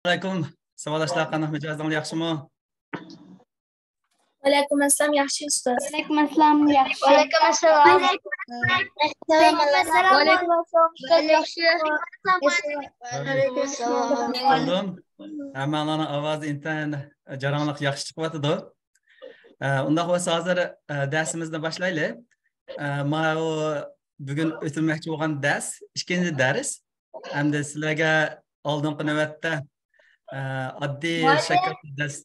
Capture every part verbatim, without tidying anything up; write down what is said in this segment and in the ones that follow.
ئەسسالامۇئەلەيكۇم. ساۋاقداشلار، قانداق مىجەزىڭلار، ياخشىمۇ؟ ۋەئەلەيكۇم ئەسسالام، ياخشى ئۇستاز. ۋەئەلەيكۇم ئەسسالام، ياخشى. ۋەئەلەيكۇم ئەسسالام. ۋەئەلەيكۇم ئەسسالام. ۋەئەلەيكۇم ئەسسالام. بولدۇم. ھەممەڭلارنىڭ ئاۋازى ئىنتايىن جاراڭلىق، ياخشى چىقىۋاتىدۇ. ئە، ئۇنداق بولسا ھازىر، ئە، دەرسىمىزنى باشلايلى. ئە، ماۋۇ بۈگۈن ئۆتۈلمەكچى بولغان دەرس، ئىككىنچى دەرس. ئەمدى سىلەرگە ئالدىنقى نۆۋەتتە، ئە، ئاددىي شەكىلدە دەرس.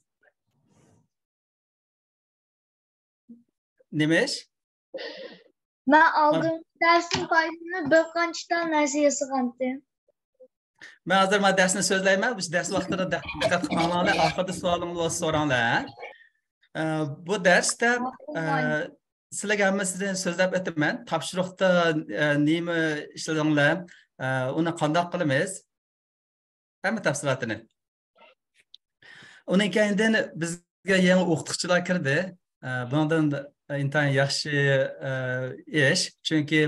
نېمە ئىش؟ مەن ئالدىنقى دەرستىن پايدىلىنىپ بىر قانچە نەرسە ياسىغانتىم. مەن ھازىر مانا دەرسنى سۆزلەيمەن، بۇ دەرس ۋاقتىدا دىققەت قىلىڭلار، ئاخىردا سوئالىڭلار بولسا سوراڭلار. ئە، بۇ دەرستە، ئە، سىلەرگە ھەممىسىدىن سۆزلەپ ئۆتىمەن. تاپشۇرۇقتا، ئە، نېمە ئىشلىدىڭلار؟ ئە، ئۇنى قانداق قىلىمىز؟ ھەممە تەپسىلاتىنى. ئۇنىڭ كەينىدىن بىزگە يېڭى ئوقۇتقۇچىلار كىردى. ئە، بۇنىڭدىن ئىنتايىن ياخشى، ئە، ئىش. چۈنكى،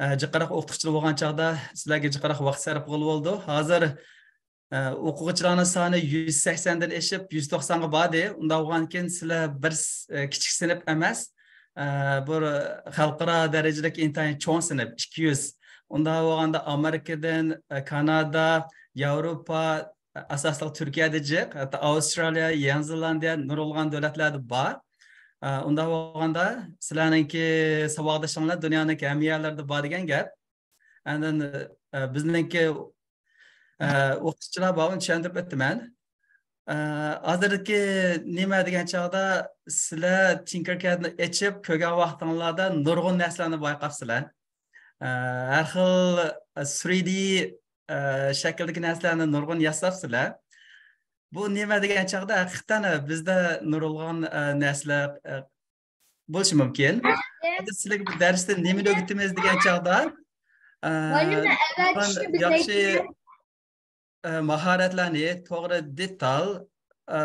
ئە، جىقراق ئوقۇتقۇچىلار بولغان چاغدا سىلەرگە جىقراق ۋاقىت سەرپ قىلغىلى بولىدۇ. ھازىر، ئە، ئوقۇغۇچىلارنىڭ سانى يۈز سەكسەندىن ئېشىپ يۈز توقسانغا باردى. ئۇنداق بولغاندىكىن سىلەر بىر س-، ئە، كىچىك سىنىپ ئەمەس، ئە، بۇ خەلقئارا دەرىجىدىكى ئىنتايىن چوڭ سىنىپ، ئىككى يۈز. ئۇنداق بولغاندا ئامېرىكىدىن، ئە، كانادا، ياۋروپا، ئاساسلىق تۈركىيەدە جىق، ھەتتا ئاۋسترالىيە، يېڭى زېلاندىيە، نۇرغۇنلىغان دۆلەتلەردە بار. ئە، ئۇنداق بولغاندا سىلەرنىڭكى ساۋاقدىشىڭلار دۇنيانىڭ ھەممە يەرلىرىدە بار دېگەن گەپ. ئاندىن، ئە، بىزنىڭكى، ئە، ئوقۇتقۇچىلار بار، ئۇنى چۈشەندۈرۈپ ئۆتىمەن. ئە، ھازىرقى نېمە دېگەن چاغدا سىلەر تىنكېركەدنى ئېچىپ كۆرگەن ۋاقتىڭلاردا نۇرغۇن نەرسىلەرنى بايقاپسىلەر. ئە، ھەر خىل، ئە، سۈرىدى، ئە، شەكىلدىكى نەرسىلەرنى نۇرغۇن ياساپسىلەر. بۇ نېمە دېگەن چاغدا ھەقىقەتەن بىزدە نۇرغۇنلىغان، ئە، نەرسىلەر، ئە، بولۇشى مۇمكىن. ھازىر سىلەرگە بۇ دەرستە نېمىنى ئۆگىتىمىز دېگەن چاغدا، ئە، مۇئەللىم، ئەگەر چۈشتە بىز ياخشى، ئە، ماھارەتلەرنى توغرا دېتال، ئە،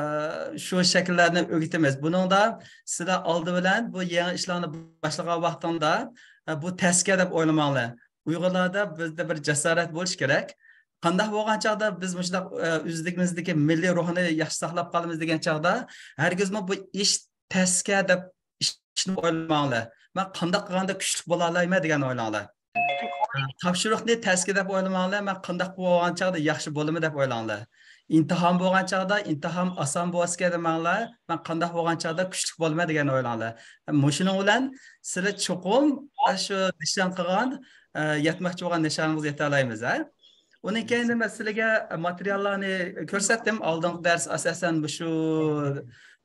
شۇ شەكىللەرنى ئۆگىتىمىز. بۇنىڭدا سىلەر ئالدى بىلەن بۇ يېڭى ئىشلارنى باشلىغان ۋاقتىڭدا، ئە، بۇ تەسكە دەپ ئويلىماڭلار. ئۇيغۇرلاردا بىزدە بىر جاسارەت بولۇشى كېرەك. قانداق بولغان چاغدا بىز مۇشۇنداق، ئە، ئۆزلۈكىمىزدىكى مىللىي روھنى ياخشى ساقلاپ قالىمىز دېگەن چاغدا، ھەرگىزمۇ بۇ ئىش تەسكە دەپ ئىشنى ئويلىماڭلار. مەن قانداق قىلغاندا كۈچلۈك بولالايمەن دېگەننى ئويلاڭلار. تاپشۇرۇقنى تەسكە دەپ ئويلىماڭلار، مەن قانداق بولغان چاغدا ياخشى بولىمەن دەپ ئويلاڭلار. ئىمتىھان بولغان چاغدا ئىمتىھان ئاسان بولسىكەن دېمەڭلار، مەن قانداق بولغان چاغدا كۈچلۈك بولىمەن دېگەننى ئويلاڭلار. مۇشۇنىڭ بىلەن سىلەر چوقۇم شۇ نىشان قىلغان، ئە، يەتمەكچى بولغان نىشانىڭىزغا يېتەلەيمىز، ھە؟ ئۇنىڭ كەينىدىن مەن سىلەرگە ماتېرىياللارنى كۆرسەتتىم. ئالدىنقى دەرس ئاساسەن مۇشۇ،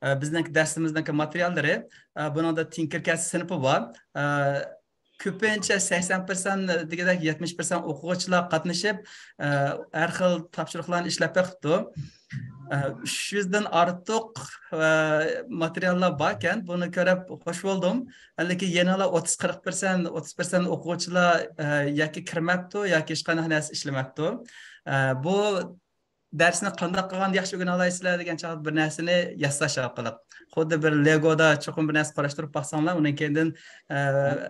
ئە، بىزنىڭ دەرسىمىزنىڭ ماتېرىياللىرى. ئە، بۇنىڭدا تىنكېركەد سىنىپى بار. ئە، كۆپىنچە سەكسەن پىرسەنت دېگۈدەك يەتمىش پىرسەنت ئوقۇغۇچىلار قاتنىشىپ، ئە، ھەر خىل تاپشۇرۇقلارنى ئىشلەپ بېقىپتۇ. ئە، ئۈچ يۈزدىن ئارتۇق، ئە، ماتېرىياللار باركەن، بۇنى كۆرۈپ خوش بولدۇم. لېكىن يەنىلا ئوتتۇز، قىرىق پىرسەنت، ئوتتۇز پىرسەنت ئوقۇغۇچىلار، ئە، ياكى كىرمەپتۇ، ياكى ھېچقانداق نەرسە ئىشلىمەپتۇ. ئە، بۇ دەرسنى قانداق قىلغاندا ياخشى ئۆگىنەلەيسىلەر دېگەن چاغدا بىر نەرسىنى ياساش ئارقىلىق. خۇددى بىر لېگودا چوقۇم بىر نەرسە قۇراشتۇرۇپ باقساڭلار، ئۇنىڭ كەينىدىن، ئە،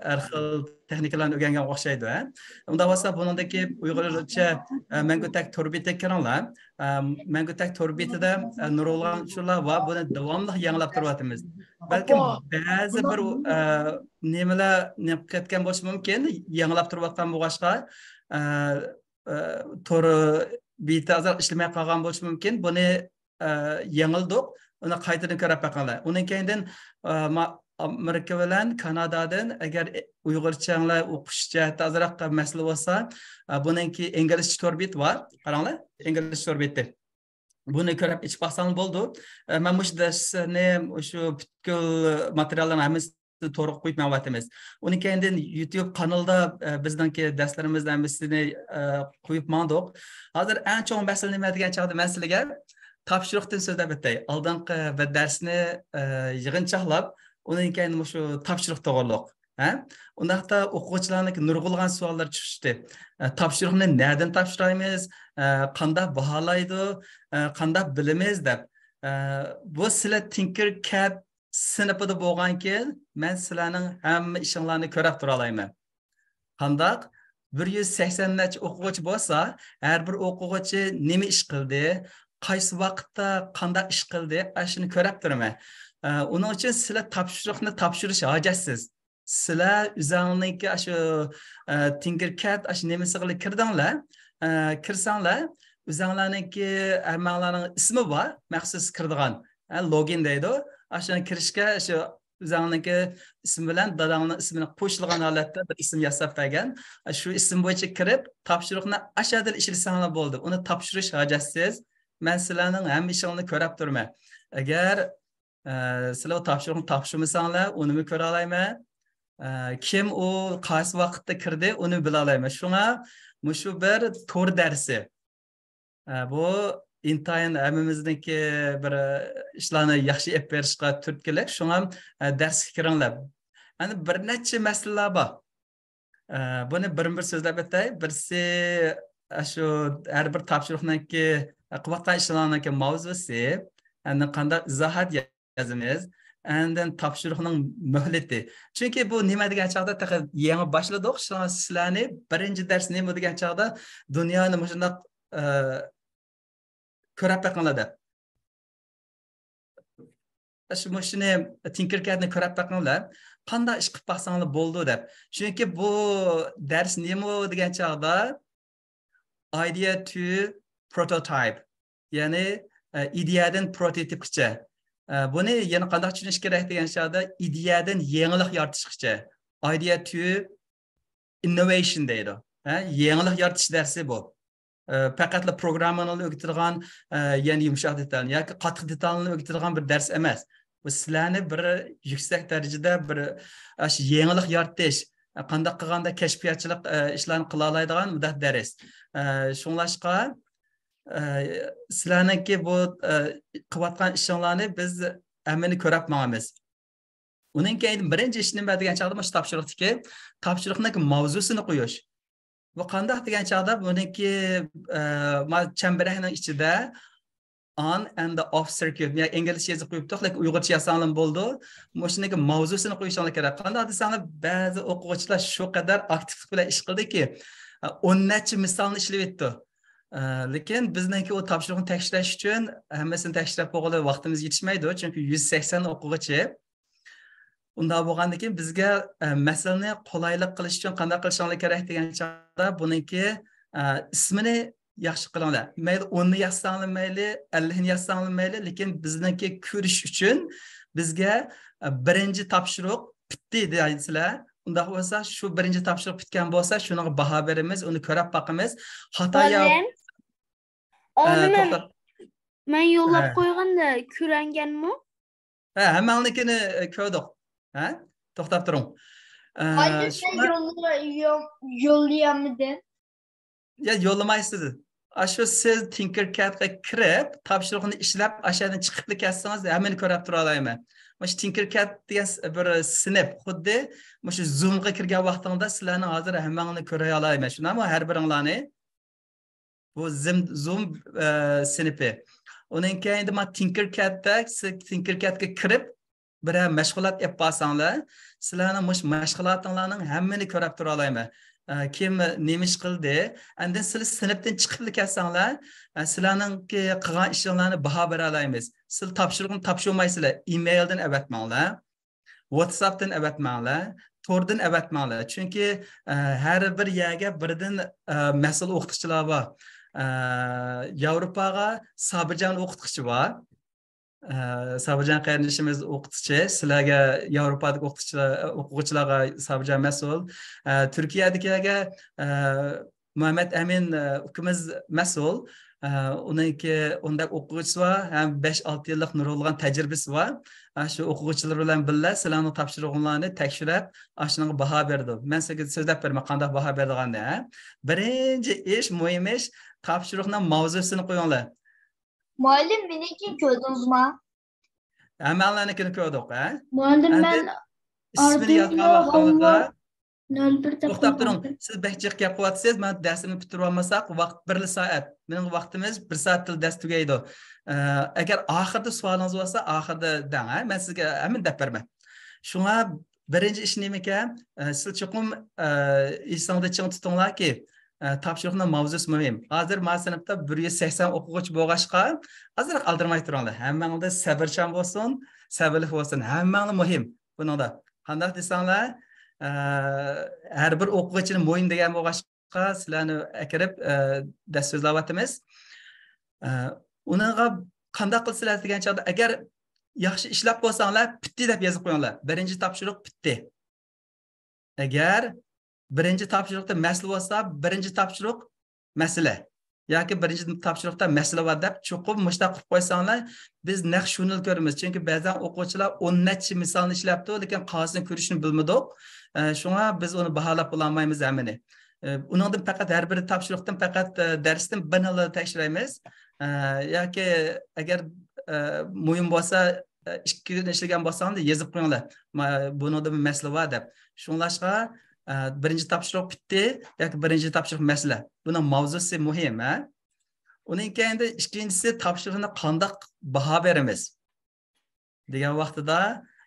ھەر خىل تېخنىكىلارنى ئۆگەنگەن ئوخشايدۇ، ھە؟ ئۇنداق بولسا بۇنىڭدىكى ئۇيغۇرچە، ئە، مەڭگۈ تەك تور بېتىگە كىرىڭلار. ئە، مەڭگۈ تەك تور بېتىدە، ئە، نۇرغۇنلىغان ئۇچۇرلار بار، بۇنى داۋاملىق يېڭىلاپ تۇرۇۋاتىمىز. بەلكىم بەزى بىر، ئە، نېمىلەر نېمە قىلىپ كەتكەن بولۇشى مۇمكىن، يېڭىلاپ تۇرۇۋاتقان بولغاچقا، ئە، ئە، تور بېتى ئازراق ئىشلىمەي قالغان بولۇشى مۇمكىن. بۇنى، ئە، يېڭىلدۇق. ئۇنى قايتىدىن كۆرۈپ بېقىڭلار. ئۇنىڭ كەينىدىن، ئە، ما-، ئامېرىكا بىلەن كانادادىن ئەگەر ئۇيغۇرچەڭلار ئوقۇش جەھەتتە ئازراق مەسىلە بولسا، ئە، بۇنىڭكى ئىنگلىزچە تور بېتى بار. قاراڭلار، ئىنگلىزچە تور بېتى. بۇنى كۆرۈپ ئېچىپ باقساڭلار بولىدۇ. ئە، مەن مۇشۇ دەرسنى، مۇشۇ پۈتكۈل ماتېرىياللارنىڭ ھەممىسىنى تورغا قويۇپ مېڭىۋاتىمىز. ئۇنىڭ كەينىدىن يۇتيۇب قانىلىدا، ئە، بىزنىڭكى دەرسلىرىمىزنى ھەممىسىنى، ئە، قويۇپ ماڭدۇق. ھازىر ئەڭ چوڭ مەسىلە نېمە دېگەن چاغدا مەن سىلەرگە تاپشۇرۇقتىن سۆزلەپ ئۆتەي. ئالدىنقى بىر دەرسنى، ئە، يىغىنچاقلاپ، ئۇنىڭ كەينىدىن مۇشۇ تاپشۇرۇق توغرۇلۇق. ھە؟ ئۇنداقتا ئوقۇغۇچىلارنىڭكى نۇرغۇنلىغان سوئاللىرى چۈشتى. ئە، تاپشۇرۇقنى نەدىن تاپشۇرايمىز؟ ئە، قانداق باھالايدۇ؟ ئە، قانداق بىلىمىز دەپ. ئە، بۇ سىلەر تىنكېركەد سىنىپىدا بولغانكىن، مەن سىلەرنىڭ ھەممە ئىشىڭلارنى كۆرۈپ تۇرالايمەن. قانداق؟ بىر يۈز سەكسەن نەچچە ئوقۇغۇچى بولسا، ھەر بىر ئوقۇغۇچى نېمە ئىش قىلدى؟ قايسى ۋاقىتتا قانداق ئىش قىلدى، ئاشۇنى كۆرەپ تۇرىمەن. ئە، ئۇنىڭ ئۈچۈن سىلەر تاپشۇرۇقنى تاپشۇرۇش ھاجەتسىز. سىلەر ئۆزۈڭلارنىڭكى ئاشۇ، ئە، تىنكېركەد ئاشۇ نېمىسىغىلا كىردىڭلار. ئە، كىرسەڭلار، ئۆزۈڭلارنىڭكى ھەممەڭلارنىڭ ئىسمى بار، مەخسۇس كىرىدىغان. ئە، لوگىن دەيدۇ. ئاشۇ كىرىشكە شۇ ئۆزۈڭنىڭكى ئىسمى بىلەن داداڭنىڭ ئىسمىنى قوشۇلغان ھالەتتە بىر ئىسىم ياساپ بەرگەن. شۇ ئىسىم بويىچە كىرىپ، تاپشۇرۇقنى ئاشۇ يەردىلا ئىشلىسەڭلار بولدى. ئۇنى تاپشۇرۇش ھاجەتسىز. مەن سىلەرنىڭ ھەممە ئىشىڭلارنى كۆرەپ تۇرىمەن. ئەگەر، ئە، سىلەر ئۇ تاپشۇرۇقنى تاپشۇرمىساڭلار، ئۇنىمۇ كۆرەلەيمەن. ئە، كىم ئۇ قايسى ۋاقىتتا كىردى، ئۇنى بىلەلەيمەن. شۇڭا مۇشۇ بىر تور دەرسى. ئە، بۇ ئىنتايىن ھەممىمىزنىڭكى بىر، ئە، ئىشلارنى ياخشى ئېلىپ بېرىشقا تۈرتكىلىك. شۇڭا، ئە، دەرسكە كىرىڭلار. ئەنە بىر نەچچە مەسىلىلەر بار. ئە، بۇنى بىرمۇ بىر سۆزلەپ ئۆتەي. بىرسى، ئە، شۇ ھەر بىر تاپشۇرۇقنىڭكى، ئە، قىلىۋاتقان ئىشلارنىڭكى ماۋزۇسى، ئاندىن قانداق ئىزاھات يازىمىز، ئاندىن تاپشۇرۇقنىڭ مۆھلىتى. چۈنكى بۇ نېمە دېگەن چاغدا تېخى يېڭى باشلىدۇق. شۇڭا سىلەرنى بىرىنچى دەرس نېمە دېگەن چاغدا دۇنيانى مۇشۇنداق، ئە، كۆرەپ بېقىڭلار دەپ. شۇ، مۇشۇنى، تىنكېركەدنى كۆرەپ بېقىڭلار. قانداق ئىش قىلىپ باقساڭلار بولىدۇ دەپ. چۈنكى بۇ دەرس نېمە دېگەن چاغدا، idea to prototype، يەنى، ئە، ئىدىيەدىن پروتوتىپقىچە. ئە، بۇنى يەنە قانداق چۈشىنىش كېرەك دېگەن چاغدا، ئىدىيەدىن يېڭىلىق يارىتىشقىچە. Idea to innovation دەيدۇ. ھە، يېڭىلىق يارىتىش دەرسى بۇ. ئە، پەقەتلا پروگراممىنى ئۆگىتىدىغان، ئە، يەنى يۇمشاق دېتالنى ياكى قاتتىق دېتالنى ئۆگىتىدىغان بىر دەرس ئەمەس. بۇ سىلەرنى بىر يۈكسەك دەرىجىدە بىر، ئاشۇ يېڭىلىق يارىتىش، قانداق قىلغاندا كەشپىياتچىلىق، ئە، ئىشلارنى قىلالايدىغان مۇنداق دەرس. ئە، شۇڭلاشقا، ئە، سىلەرنىڭكى بۇ، ئە، قىلىۋاتقان ئىشىڭلارنى بىز ھەممىنى كۆرەپ ماڭىمىز. ئۇنىڭ كەينىدىن بىرىنچى ئىش نېمە دېگەن چاغدا مۇشۇ تاپشۇرۇقتىكى تاپشۇرۇقنىڭ ماۋزۇسىنى قويۇش. بۇ قانداق دېگەن چاغدا بۇنىڭكى، ئە، ما-، چەمبىرەكنىڭ ئىچىدە on and off circuit، يا ئىنگلىزچە يېزىپ قويۇپتۇق، لېكىن ئۇيغۇرچە يازساڭلارمۇ بولىدۇ. مۇشۇنىڭكى ماۋزۇسىنى قويۇشۇڭلار كېرەك. قانداق دېسەڭلار، بەزى ئوقۇغۇچىلار شۇ قەدەر ئاكتىپلىق بىلەن ئىش قىلدىكى، ئە، ئون نەچچە مىسالنى ئىشلىۋېتىپتۇ. ئە، لېكىن بىزنىڭكى ئۇ تاپشۇرۇقنى تەكشۈرۈش ئۈچۈن ھەممىسىنى تەكشۈرۈپ بولغىلى ۋاقتىمىز يېتىشمەيدۇ، چۈنكى يۈز سەكسەن ئوقۇغۇچى. ئۇنداق بولغاندىكىن بىزگە، ئە، مەسىلىنى قولايلىق قىلىش ئۈچۈن قانداق قىلىشىڭلار كېرەك دېگەن چاغدا بۇنىڭكى، ئە، ئىسمىنى ياخشى قىلىڭلار. مەيلى ئوننى يازساڭلار مەيلى، ئەللىكنى يازساڭلار مەيلى، لېكىن بىزنىڭكى كۆرۈش ئۈچۈن بىزگە، ئە، بىرىنچى تاپشۇرۇق پۈتتى دەيسىلەر. ئۇنداق بولسا، شۇ بىرىنچى تاپشۇرۇق پۈتكەن بولسا، شۇنىڭغا باھا بېرىمىز، ئۇنى كۆرۈپ باقىمىز. خاتا يا-، مۇئەللىم، ئە، ئالىمىم، توختاپ. مەن يوللاپ ئە. قويغاندا كۆرۈنگەنمۇ؟ ھە، ھەممەڭلىكىنى، ئە، كۆردۇق. ھە؟ توختاپ تۇرۇڭ. ئە، مۇئەللىم، مەن شۇڭا يوللا-، يول-، يوللىيالمىدىم. يا، يوللىمايسىز. ئاشۇ سىز تىنكېركەدقا كىرىپ، تاپشۇرۇقنى ئىشلەپ، ئاشۇ يەردىن چىقىپلا كەتسىڭىز، ھەممىنى كۆرەپ تۇرالايمەن. مۇشۇ تىنكېركەد دېگەن س-، بىر سىنىپ، خۇددى مۇشۇ زۇمغا كىرگەن ۋاقتىڭدا سىلەرنىڭ ھازىر ھەممەڭلارنى كۆرەلەيمەن. شۇنداقمۇ؟ ھەر بىرىڭلارنى. بۇ زىم-، زۇم، ئە، سىنىپى. ئۇنىڭ كەينىدە مانا تىنكېركەدتە، سىز تىنكېركەدكە كىرىپ، بىرەر مەشغۇلات ئېلىپ بارساڭلار، سىلەرنىڭ مۇشۇ مەشغۇلاتىڭلارنىڭ ھەممىنى كۆرەپ تۇرالايمەن. ئە، كىم نېمە ئىش قىلدى؟ ئاندىن سىلەر سىنىپتىن چىقىپلا كەتسەڭلار، ئە، سىلەرنىڭكى قىلغان ئىشىڭلارنى باھا بېرەلەيمىز. سىلەر تاپشۇرۇقنى تاپشۇرمايسىلەر، ئىمېيلدىن ئەۋەتمەڭلار، ۋاتساپتىن ئەۋەتمەڭلار، توردىن ئەۋەتمەڭلار. چۈنكى، ئە، ھەر بىر يەرگە بىردىن، ئە، مەسئۇل ئوقۇتقۇچىلار بار. ئە، ياۋروپاغا سابىرجان ئوقۇتقۇچى بار. ئە، سابىرجان قېرىندىشىمىز ئوقۇتقۇچى، سىلەرگە ياۋروپادىكى ئوقۇتقۇچىلار، ئوقۇغۇچىلارغا سابىرجان مەسئۇل. ئە، تۈركىيەدىكىلەرگە، ئە، مۇھەممەد ئەمىن، ئە، ئۇكىمىز مەسئۇل. ئە، ئۇنىڭكى ئوندەك ئوقۇغۇچىسى بار، ھەم بەش-ئالتە يىللىق نۇرغۇنلىغان تەجرىبىسى بار. ئە، شۇ ئوقۇغۇچىلار بىلەن بىللە سىلەرنىڭ تاپشۇرۇقۇڭلارنى تەكشۈرۈپ، ئاشۇنىڭغا باھا بېرىدۇ. مەن سىزگە سۆزلەپ بېرىمەن، قانداق باھا بېرىدىغاننى، ھە؟ بىرىنچى ئىش، مۇھىم ئىش، تاپشۇرۇقنىڭ ماۋزۇسىنى قويۇڭلار. مۇئەللىم، مېنىڭكىنى كۆردىڭىزمۇ؟ ھەممەڭلارنىڭكىنى كۆردۇق، ھە؟ مۇئەللىم، ئەمدى مەن ئىسمىنى يازغان ۋاقتىڭىزدا، نۆل بىر دەپ توختاپ تۇرۇڭ. قويغانتىم. سىز بەك جىق گەپ قىلىۋاتىسىز. مانا دەرسىمىزنى پۈتتۈرۈۋالمىساق، ۋاقىت بىرلا سائەت. مېنىڭ ۋاقتىمىز بىر سائەتتىلا دەرس تۈگەيدۇ. ئە، ئەگەر ئاخىردا سوئالىڭىز بولسا، ئاخىردا دەڭ، ھە؟ مەن سىزگە ھەممىنى دەپ بېرىمەن. شۇڭا بىرىنچى ئىش نېمىكەن؟ ئە، سىز چوقۇم، ئە، ئېسىڭىزدە چىڭ تۇتۇڭلاركى، ئە، تاپشۇرۇقنىڭ ماۋزۇسى مۇھىم. ھازىر ما سىنىپتا بىر يۈز سەكسەن ئوقۇغۇچى بولغاچقا، ئازراق ئالدىرىماي تۇرۇڭلار. ھەممەڭلار سەۋرچان بولسۇن، سەۋرلىك بولسۇن. ھەممەڭلار مۇھىم بۇنىڭدا. قانداق دېسەڭلار، ئە، ھەر بىر ئوقۇغۇچىنى مۇھىم دېگەن بولغاچقا، سىلەرنى ئەكىرىپ، ئە، دەرس سۆزلەۋاتىمىز. ئە، ئۇنىڭغا قانداق قىلىسىلەر دېگەن چاغدا، ئەگەر ياخشى ئىشلەپ بولساڭلار، پۈتتى دەپ يېزىپ قويۇڭلار. بىرىنچى تاپشۇرۇق پۈتتى. ئەگەر بىرىنچى تاپشۇرۇقتا مەسىلە بولسا، بىرىنچى تاپشۇرۇق مەسىلە ياكى بىرىنچى تاپشۇرۇقتا مەسىلە بار دەپ چوقۇم مۇشۇنداق قىلىپ قويساڭلار، بىز نەق شۇنىلا كۆرىمىز. چۈنكى بەزەن ئوقۇغۇچىلار ئون نەچچە مىسالنى ئىشلەپتۇ، لېكىن قاغىزىنى كۆرۈشنى بىلمىدۇق. ئە، شۇڭا بىز ئۇنى باھالاپ بولالمايمىز ھەممىنى. ئە، ئۇنىڭدىن پەقەت ھەر بىر تاپشۇرۇقتىن پەقەت، ئە، دەرستىن بىرنىلا تەكشۈرەيمىز. ئە، ياكى ئەگەر، ئە، مۇھىم بولسا، ئىككى كۈن ئىشلىگەن بولساڭلار يېزىپ قويۇڭلار. ما-، بۇنىڭدا بىر مەسىلە بار دەپ. شۇڭلاشقا، ئە، بىرىنچى تاپشۇرۇق پۈتتى ياكى بىرىنچى تاپشۇرۇق مەسىلە. بۇنىڭ ماۋزۇسى مۇھىم، ھە؟ ئۇنىڭ كەينىدە ئىككىنچىسى تاپشۇرۇقنى قانداق باھا بېرىمىز دېگەن ۋاقتىدا،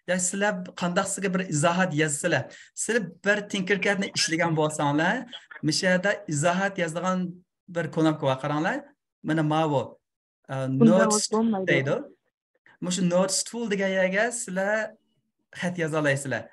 يا سىلەر قانداقسىغا بىر ئىزاھات يازسىلەر. سىلەر بىر تىنكېركەدنى ئىشلىگەن بولساڭلار، مۇشۇ يەردە ئىزاھات يازىدىغان بىر كۇنۇپكا بار، قاراڭلار. مانا ماۋۇ. ئە، نوتس تۇل دەيدۇ. مۇشۇ نوتس تۇل دېگەن يەرگە سىلەر خەت يازالايسىلەر.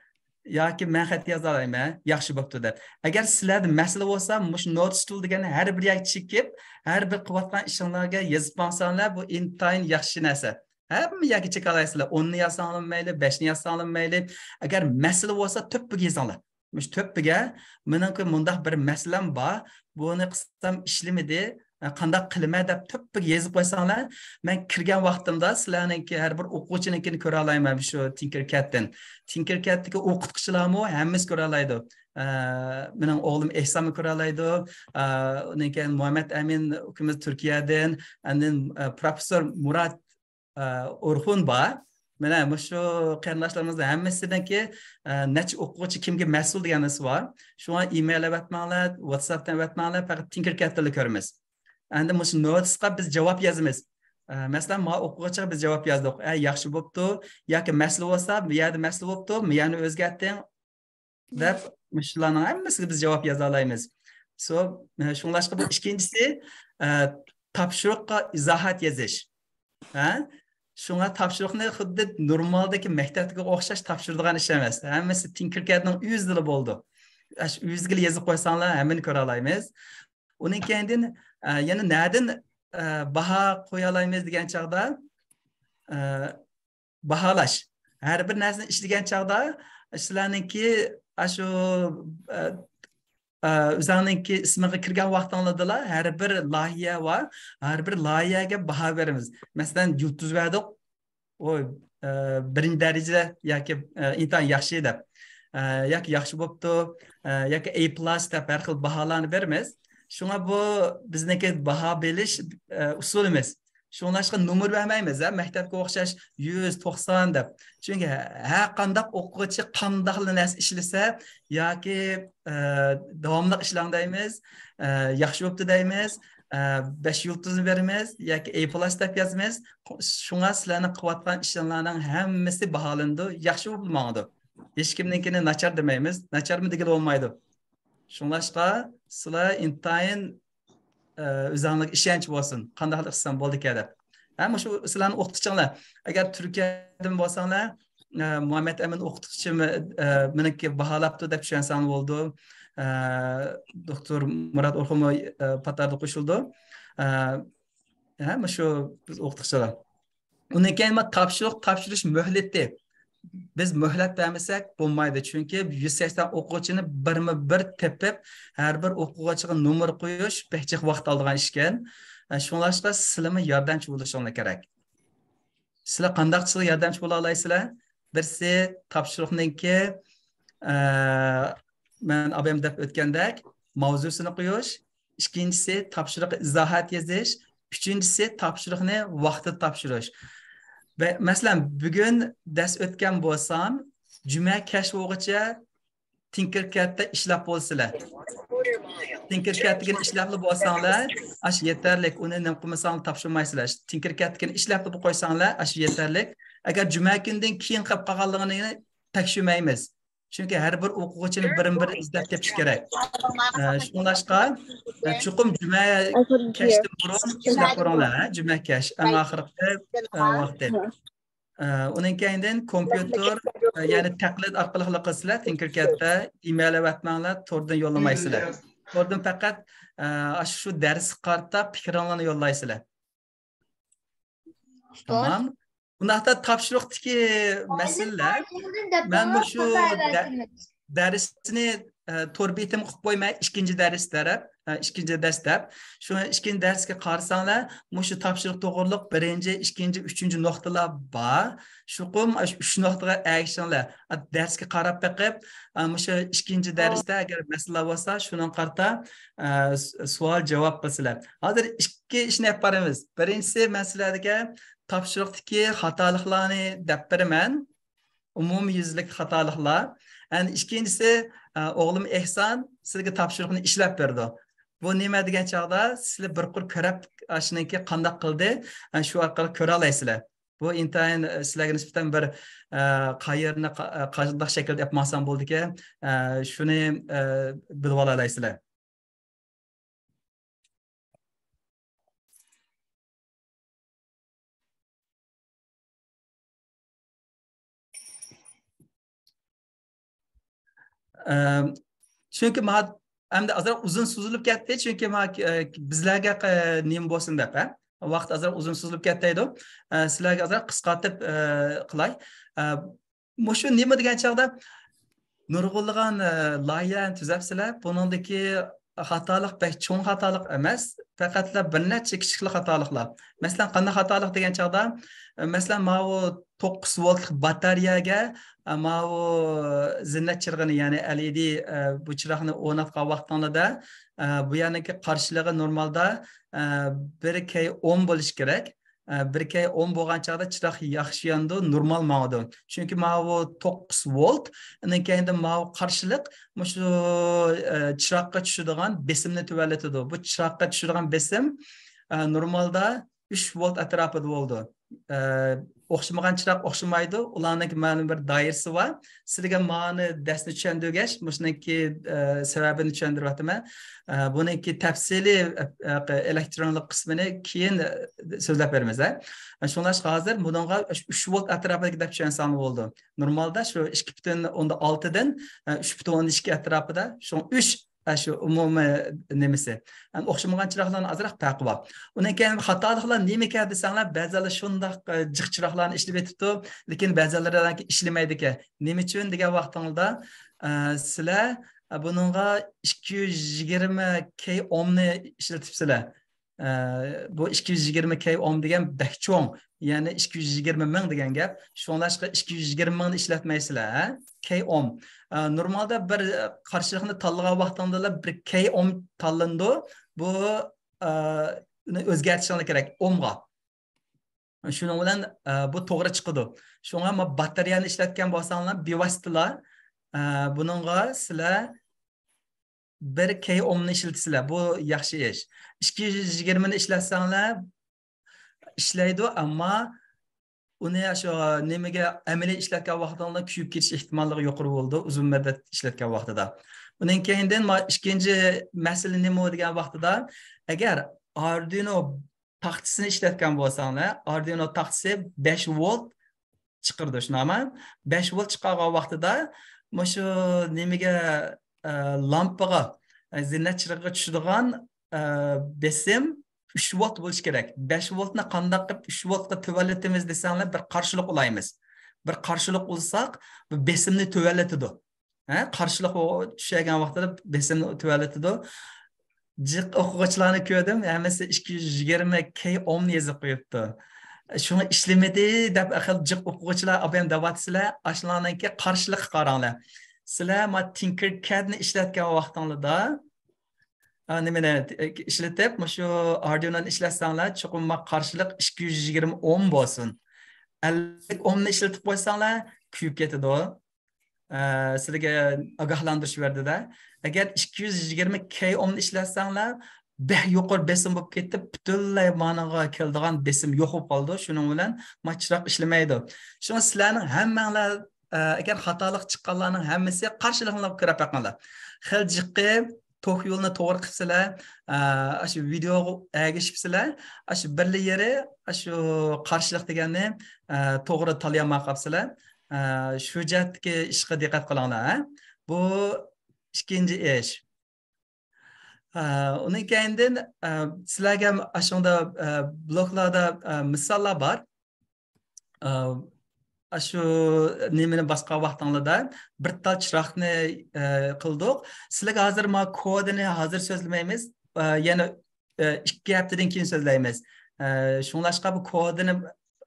ياكى مەن خەت يازالايمەن، ياخشى بوپتۇ دەپ. ئەگەر سىلەردە مەسىلە بولسا، مۇشۇ نوتس تۇل دېگەننى ھەر بىر يەرگە چېكىپ، ھەر بىر قىلىۋاتقان ئىشىڭلارغا يېزىپ ماڭساڭلار، بۇ ئىنتايىن ياخشى نەرسە. ھەممە يەرگە چېكەلايسىلەر. ئوننى يازساڭلارمۇ مەيلى، بەشنى يازساڭلارمۇ مەيلى. ئەگەر مەسىلە بولسا، تۆپىگە يېزىڭلار. مۇشۇ تۆپىگە، مېنىڭكى مۇنداق بىر مەسىلەم بار، بۇنى قىلسام ئىشلىمىدى، قانداق قىلىمەن دەپ تۆپىگە يېزىپ قويساڭلار، مەن كىرگەن ۋاقتىمدا سىلەرنىڭكى ھەر بىر ئوقۇغۇچىنىڭكىنى كۆرەلەيمەن شۇ تىنكېركەدتىن. تىنكېركەدتىكى ئوقۇتقۇچىلارمۇ ھەممىسى كۆرەلەيدۇ. ئە، مېنىڭ ئوغلۇم ئېھسانمۇ كۆرەلەيدۇ. ئە، ئۇنىڭ كېيىن مۇھەممەد ئەمىن ئۇكىمىز تۈركىيەدىن، ئاندىن، ئە، پروفېسسور مۇرات ئە، ئورخۇن بار. مانا مۇشۇ قېرىنداشلىرىمىزنىڭ ھەممىسىنىڭكى، ئە، نەچچە ئوقۇغۇچى كىمگە مەسئۇل دېگەن نېمىسى بار. شۇڭا ئىمېيل ئەۋەتمەڭلار، ۋاتساپتىن ئەۋەتمەڭلار، پەقەت تىنكېركەدتىنلا كۆرىمىز. ئەمدى مۇشۇ نوتىسقا بىز جاۋاب يازىمىز. ئە، مەسىلەن، ما ئوقۇغۇچىغا بىز جاۋاب يازدۇق. ئە، ياخشى بوپتۇ. ياكى مەسىلە بولسا، بۇ يەردە مەسىلە بوپتۇ، بۇ يەرنى ئۆزگەرتىڭ. دەپ، مۇشۇلارنىڭ ھەممىسىگە بىز جاۋاب يازالايمىز. سو، شۇڭلاشقا بۇ ئىككىنچىسى، ئە، تاپشۇرۇققا ئىزاھات يېزىش. ھە؟ شۇڭا تاپشۇرۇقنى خۇددى نورمالدىكى مەكتەپتىكىگە ئوخشاش تاپشۇرىدىغان ئىش ئەمەس. ھەممىسى تىنكېركەدنىڭ ئۆزىدىلا بولىدۇ. ئاشۇ ئۆزىگىلا يېزىپ قويساڭلار، ھەممىنى كۆرەلەيمىز. ئۇنىڭ كەينىدىن، ئە، يەنە نەدىن، ئە، باھا قويالايمىز دېگەن چاغدا، ئە، باھالاش. ھەر بىر نەرسىنى ئىشلىگەن چاغدا، سىلەرنىڭكى ئاشۇ، ئە، ئە، ئۆزۈڭنىڭكى ئىسمىغا كىرگەن ۋاقتىڭلاردىلا ھەر بىر لايىھە بار، ھەر بىر لايىھەگە باھا بېرىمىز. مەسىلەن، يۇلتۇز بەردۇق، ئۇ، ئە، بىرىنچى دەرىجە ياكى، ئە، ئىنتايىن ياخشى دەپ، ئە، ياكى ياخشى بوپتۇ، ئە، ياكى ئەي پىلاس دەپ ھەر خىل باھالارنى بېرىمىز. شۇڭا بۇ بىزنىڭكى باھا بېرىش، ئە، ئۇسۇلىمىز. شۇڭلاشقا نومۇر بەرمەيمىز، ھە، مەكتەپكە ئوخشاش يۈز، توقسان دەپ. چۈنكى ھە-، ھەر قانداق ئوقۇغۇچى قانداقلا نەرسە ئىشلىسە، ياكى، ئە، داۋاملىق ئىشلەڭ دەيمىز، ئە، ياخشى بوپتۇ دەيمىز، ئە، بەش يۇلتۇزنى بېرىمىز ياكى ئەي پىلاس دەپ يازىمىز. شۇڭا سىلەرنىڭ قىلىۋاتقان ئىشىڭلارنىڭ ھەممىسى باھالىنىدۇ، ياخشى بولۇپ ماڭىدۇ. ھېچكىمنىڭكىنى ناچار دېمەيمىز، ناچارمۇ دېگىلى بولمايدۇ. شۇڭلاشقا سىلەر ئىنتايىن، ئە، ئۆزۈڭلارغا ئىشەنچ بولسۇن، قانداقلا قىلسام بولىدىكەن دەپ. ھە، مۇشۇ سىلەرنىڭ ئوقۇتقۇچىڭلار. ئەگەر تۈركىيەدىن بولساڭلار، ئە، مۇھەممەد ئەمىن ئوقۇتقۇچىم، ئە، مېنىڭكى باھالاپتۇ دەپ چۈشەنسەڭلار بولىدۇ. ئە، دوكتور مۇرات ئورخۇنمۇ، ئە، پاتاردا قوشۇلىدۇ. ئە، ھە، مۇشۇ بىز ئوقۇتقۇچىلار. ئۇنىڭ كېيىن ما تاپشۇرۇق تاپشۇرۇش مۆھلىتى. بىز مۆھلەت بەرمىسەك بولمايدۇ، چۈنكى يۈز سەكسەن ئوقۇغۇچىنى بىرمۇ بىر تېپىپ، ھەر بىر ئوقۇغۇچىغا نومۇر قويۇش بەك جىق ۋاقىت ئالىدىغان ئىشكەن. شۇڭلاشقا سىلىمۇ ياردەمچى بولۇشۇڭلار كېرەك. سىلەر قانداق سىلەر ياردەمچى بولالايسىلەر؟ بىرسى تاپشۇرۇقنىڭكى، ئە، مەن ئابايام دەپ ئۆتكەندەك، ماۋزۇسىنى قويۇش، ئىككىنچىسى تاپشۇرۇققا ئىزاھات يېزىش، ئۈچىنچىسى تاپشۇرۇقنى ۋاقتىدا تاپشۇرۇش. بە-، مەسىلەن، بۈگۈن دەرس ئۆتكەن بولسام، جۈمە كەچ بولغۇچە تىنكېركەدتە ئىشلەپ بولىسىلەر. تىنكېركەدتىكىنى ئىشلەپلا بولساڭلار، ئاشۇ يېتەرلىك، ئۇنى نېمە قىلمىساڭلار تاپشۇرمايسىلەر. تىنكېركەدتىكىنى ئىشلەپلا قويساڭلار، ئاشۇ يېتەرلىك. ئەگەر جۈمە كۈنىدىن كېيىن قېلىپ قالغانلىقىنى تەكشۈرمەيمىز. چۈنكى ھەر بىر ئوقۇغۇچىنى بىرمۇ بىر ئىزدەپ تېپىش كېرەك. ئە، شۇڭلاشقا، ئە، چوقۇم جۈمە كەچتىن بۇرۇن ئىشلەپ كۆرۈڭلار، ھە، جۈمە كەچ، ئەڭ ئاخىرقى، ئە، ۋاقتى. ئە، ئۇنىڭ كەينىدىن كومپيۇتېر، ئە، يەنى تەقلىد ئارقىلىقلا قىلىسىلەر، تىنكېركەدتە ئىمەيل ئەۋەتمەڭلار، توردىن يوللىمايسىلەر. توردىن پەقەت، ئە، ئاشۇ شۇ دەرسكە قارىتا پىكرىڭلارنى يوللايسىلەر. تامام. بۇنداقتا تاپشۇرۇقتىكى مەسىلىلەر، مەن مۇشۇ دە-، دەرسنى، ئە، تور بېتىمگە قويۇپ قويماي، ئىككىنچى دەرس دەپ، ئە، ئىككىنچى دەرس دەپ، شۇ ئىككىنچى دەرسكە قارىساڭلار، مۇشۇ تاپشۇرۇق توغرۇلۇق بىرىنچى، ئىككىنچى، ئۈچىنچى نۇقتىلار بار. شۇقۇم ئاشۇ ئۈچ نۇقتىغا ئەگىشىڭلار. ئە، دەرسكە قاراپ بېقىپ، ئە، مۇشۇ ئىككىنچى دەرستە ئەگەر مەسىلە بولسا، شۇنىڭغا قارىتا، ئە، س-، سوئال جاۋاب قىلسىلەر. ھازىر ئىككى ئىشنى ئېلىپ بارىمىز. بىرىنچىسى، مەن سىلەرگە تاپشۇرۇقتىكى خاتالىقلارنى دەپ بېرىمەن. ئومۇميۈزلۈك خاتالىقلار. ئەنە ئىككىنچىسى، ئە، ئوغلۇم ئېھسان سىزگە تاپشۇرۇقنى ئىشلەپ بېرىدۇ. بۇ نېمە دېگەن چاغدا سىلەر بىر قۇر كۆرەپ، ئاشۇنىڭكى قانداق قىلدى، ئە، شۇ ئارقىلىق كۆرەلەيسىلەر. بۇ ئىنتايىن، ئە، سىلەرگە نىسبەتەن بىر، ئە، قايەرنى قا-، ئە، قانداق شەكىلدە ئېلىپ ماڭسام بولىدىكەن، ئە، شۇنى، ئە، بىلىۋالالايسىلەر. ئەم، چۈنكى ما-، ئەمدى ئازراق ئۇزۇن سوزۇلۇپ كەتتى، چۈنكى ما-، ئە، بىزلەرگە، ئە، نېمە بولسۇن دەپ، ھە؟ ۋاقىت ئازراق ئۇزۇن سوزۇلۇپ كەتتەيدۇ. ئە، سىلەرگە ئازراق قىسقارتىپ، ئە، قىلاي. ئە، مۇشۇ نېمە دېگەن چاغدا نۇرغۇنلىغان، ئە، لايىھەلەرنى تۈزەپسىلەر. بۇنىڭدىكى خاتالىق بەك چوڭ خاتالىق ئەمەس، پەقەتلا بىر نەچچە كىچىكلا خاتالىقلار. مەسىلەن، قانداق خاتالىق دېگەن چاغدا، ئە، مەسىلەن، ماۋۇ توققۇز ۋولتلۇق باتارېيەگە، ئە، ماۋۇ زىننەت چىرىغىنى، يەنى ئەل ئى دى، ئە، بۇ چىراغنى ئورناتقان ۋاقتىڭلاردا، ئە، بۇ يەرنىڭكى قارشىلىقى نورمالدا، ئە، بىر كەي ئوم بولۇشى كېرەك. ئە، بىر كەي ئوم بولغان چاغدا چىراغ ياخشى يانىدۇ، نورمال ماڭىدۇ. چۈنكى ماۋۇ توققۇز ۋولت، ئۇنىڭ كەينىدىن ماۋۇ قارشىلىق مۇشۇ، ئە، چىراغقا چۈشىدىغان بېسىمنى تۆۋەنلىتىدۇ. بۇ چىراغقا چۈشىدىغان بېسىم، ئە، نورمالدا ئۈچ ۋولت ئەتراپىدا بولىدۇ. ئە، ئوخشىمىغان چىراغ ئوخشىمايدۇ. ئۇلارنىڭكى مەلۇم بىر دائىرىسى بار. سىلىگە مانى دەرسنى چۈشەندۈرگەچ، مۇشۇنىڭكى، ئە، سەۋەبىنى چۈشەندۈرۈۋاتىمەن. ئە، بۇنىڭكى تەپسىلىي، ئە، ئە، ئېلېكترونلۇق قىسمىنى كېيىن، ئە، سۆزلەپ بېرىمىز، ھە. شۇڭلاشقا ھازىر بۇنىڭغا ئۈچ ۋولت ئەتراپىدىكى دەپ چۈشەنسەڭلار بولىدۇ. نورمالدا شۇ ئىككى پۈتۈن ئوندىن ئالتىدىن، ئە، ئۈچ پۈتۈن ئوندىن ئىككى ئەتراپىدا، شۇڭا ئۈچ، ئە، شۇ ئومۇمىي نېمىسى. ئەمدى ئوخشىمىغان چىراغلارنىڭ ئازراق پەرقى بار. ئۇنىڭ كەينى خاتالىقلار نېمىكەن دېسەڭلار، بەزىلەر شۇنداق، ئە، جىق چىراغلارنى ئىشلىتىۋېتىپتۇ، لېكىن بەزىلەردە ئىشلىمەيدىكەن. نېمە ئۈچۈن دېگەن ۋاقتىڭلاردا، ئە، سىلەر، ئە، بۇنىڭغا ئىككى يۈز يىگىرمە كەي ئومنى ئىشلىتىپسىلەر. ئە، بۇ ئىككى يۈز يىگىرمە كەي ئوم دېگەن بەك چوڭ، يەنى ئىككى يۈز يىگىرمە مىڭ دېگەن گەپ. شۇڭلاشقا ئىككى يۈز يىگىرمە مىڭنى ئىشلەتمەيسىلەر، ھە؟ كەي ئوم. ئە، نورمالدا بىر، ئە، قارشىلىقنى تاللىغان ۋاقتىڭدىلا بىر كەي ئوم تاللىنىدۇ. بۇ، ئە، ئۇنى ئۆزگەرتىشىڭلار كېرەك ئومغا. شۇنىڭ بىلەن، ئە، بۇ توغرا چىقىدۇ. شۇڭا ما باتارېيەنى ئىشلەتكەن بولساڭلار، بىۋاسىتىلا، ئە، بۇنىڭغا سىلەر بىر كەي ئومنى ئىشلىتىسىلەر، بۇ ياخشى ئىش. ئىككى يۈز يىگىرمىنى ئىشلەتسەڭلار، ئىشلەيدۇ، ئەمما ئۇنى شۇ نېمىگە ئەمەلىي ئىشلەتكەن ۋاقتىڭدا كۆيۈپ كېتىش ئېھتىماللىقى يۇقىرى بولىدۇ، ئۇزۇن مۇددەت ئىشلەتكەن ۋاقتىدا. ئۇنىڭ كەينىدىن ما ئىككىنچى مەسىلە نېمە دېگەن ۋاقتىدا، ئەگەر ئاردۇينو تاختىسىنى ئىشلەتكەن بولساڭلار، ئاردۇينو تاختىسى بەش ۋولت چىقىرىدۇ، شۇنداقمۇ؟ بەش ۋولت چىقارغان ۋاقتىدا مۇشۇ نېمىگە، ئە، لامپىغا، ئە، زىننەت چىرىغىغا چۈشىدىغان، ئە، بېسىم ئۈچ ۋولت بولۇشى كېرەك. بەش ۋولتنى قانداق قىلىپ ئۈچ ۋولتقا تۆۋەنلىتىمىز دېسەڭلار، بىر قارشىلىق ئۇلايمىز. بىر قارشىلىق ئۇلىساق، بۇ بېسىمنى تۆۋەنلىتىدۇ. ھە، قارشىلىق بو-، چۈشەيگەن ۋاقتىدا بېسىمنى تۆۋەنلىتىدۇ. جىق ئوقۇغۇچىلارنى كۆردۈم، ھەممىسى ئىككى يۈز يىگىرمە كەي ئومنى يېزىپ قويۇپتۇ. شۇڭا ئىشلىمىدى دەپ خېلى جىق ئوقۇغۇچىلار ئابايام دەۋاتىسىلەر، ئاشۇلارنىڭكى قارشىلىققا قاراڭلار. سىلەر ما تىنكېركەدنى ئىشلەتكەن ۋاقتىڭلاردا، ئا، نېمىنى، ئىشلىتىپ، مۇشۇ ئاردۇينونى ئىشلەتسەڭلار، چوقۇم ما قارشىلىق ئىككى يۈز يىگىرمە ئوم بولسۇن. ئەللىك ئومنى ئىشلىتىپ قويساڭلار، كۆيۈپ كېتىدۇ. ئە، سىلىگە ئاگاھلاندۇرۇش بەردى-دە. ئەگەر ئىككى يۈز يىگىرمە كەي ئومنى ئىشلەتسەڭلار، بەك يۇقىرى بېسىم بولۇپ كېتىپ، پۈتۈنلەي مانىڭغا كېلىدىغان بېسىم يوق بولۇپ قالىدۇ. شۇنىڭ بىلەن ما چىراغ ئىشلىمەيدۇ. شۇڭا سىلەرنىڭ ھەممەڭلار ئە، ئەگەر خاتالىق چىققانلارنىڭ ھەممىسى قارشىلىقنى كۆرۈپ باقىڭلار. خېلى جىققى توك يولىنى توغرا قىپسىلەر، ئە، ئاشۇ ۋىدېئوغا ئەگىشىپسىلەر، ئاشۇ بىرلا يېرى، ئاشۇ قارشىلىق دېگەننى، ئە، توغرا تالىيالماي قاپسىلەر. ئە، شۇ جەھەتتىكى ئىشقا دىققەت قىلىڭلار، ھە. بۇ ئىككىنچى ئىش. ئە، ئۇنىڭ كەينىدىن، ئە، سىلەرگە ئاشۇنداق، ئە، بلوگلاردا، ئە، مىساللار بار. ئە، ئاشۇ نېمىنى باسقان ۋاقتىڭلاردا بىر تال چىراغنى، ئە، قىلدۇق. سىلەرگە ھازىر ما كودىنى ھازىر سۆزلىمەيمىز. ئە، يەنە، ئە، ئىككى ھەپتىدىن كېيىن سۆزلەيمىز. ئە، شۇڭلاشقا بۇ كودىنى،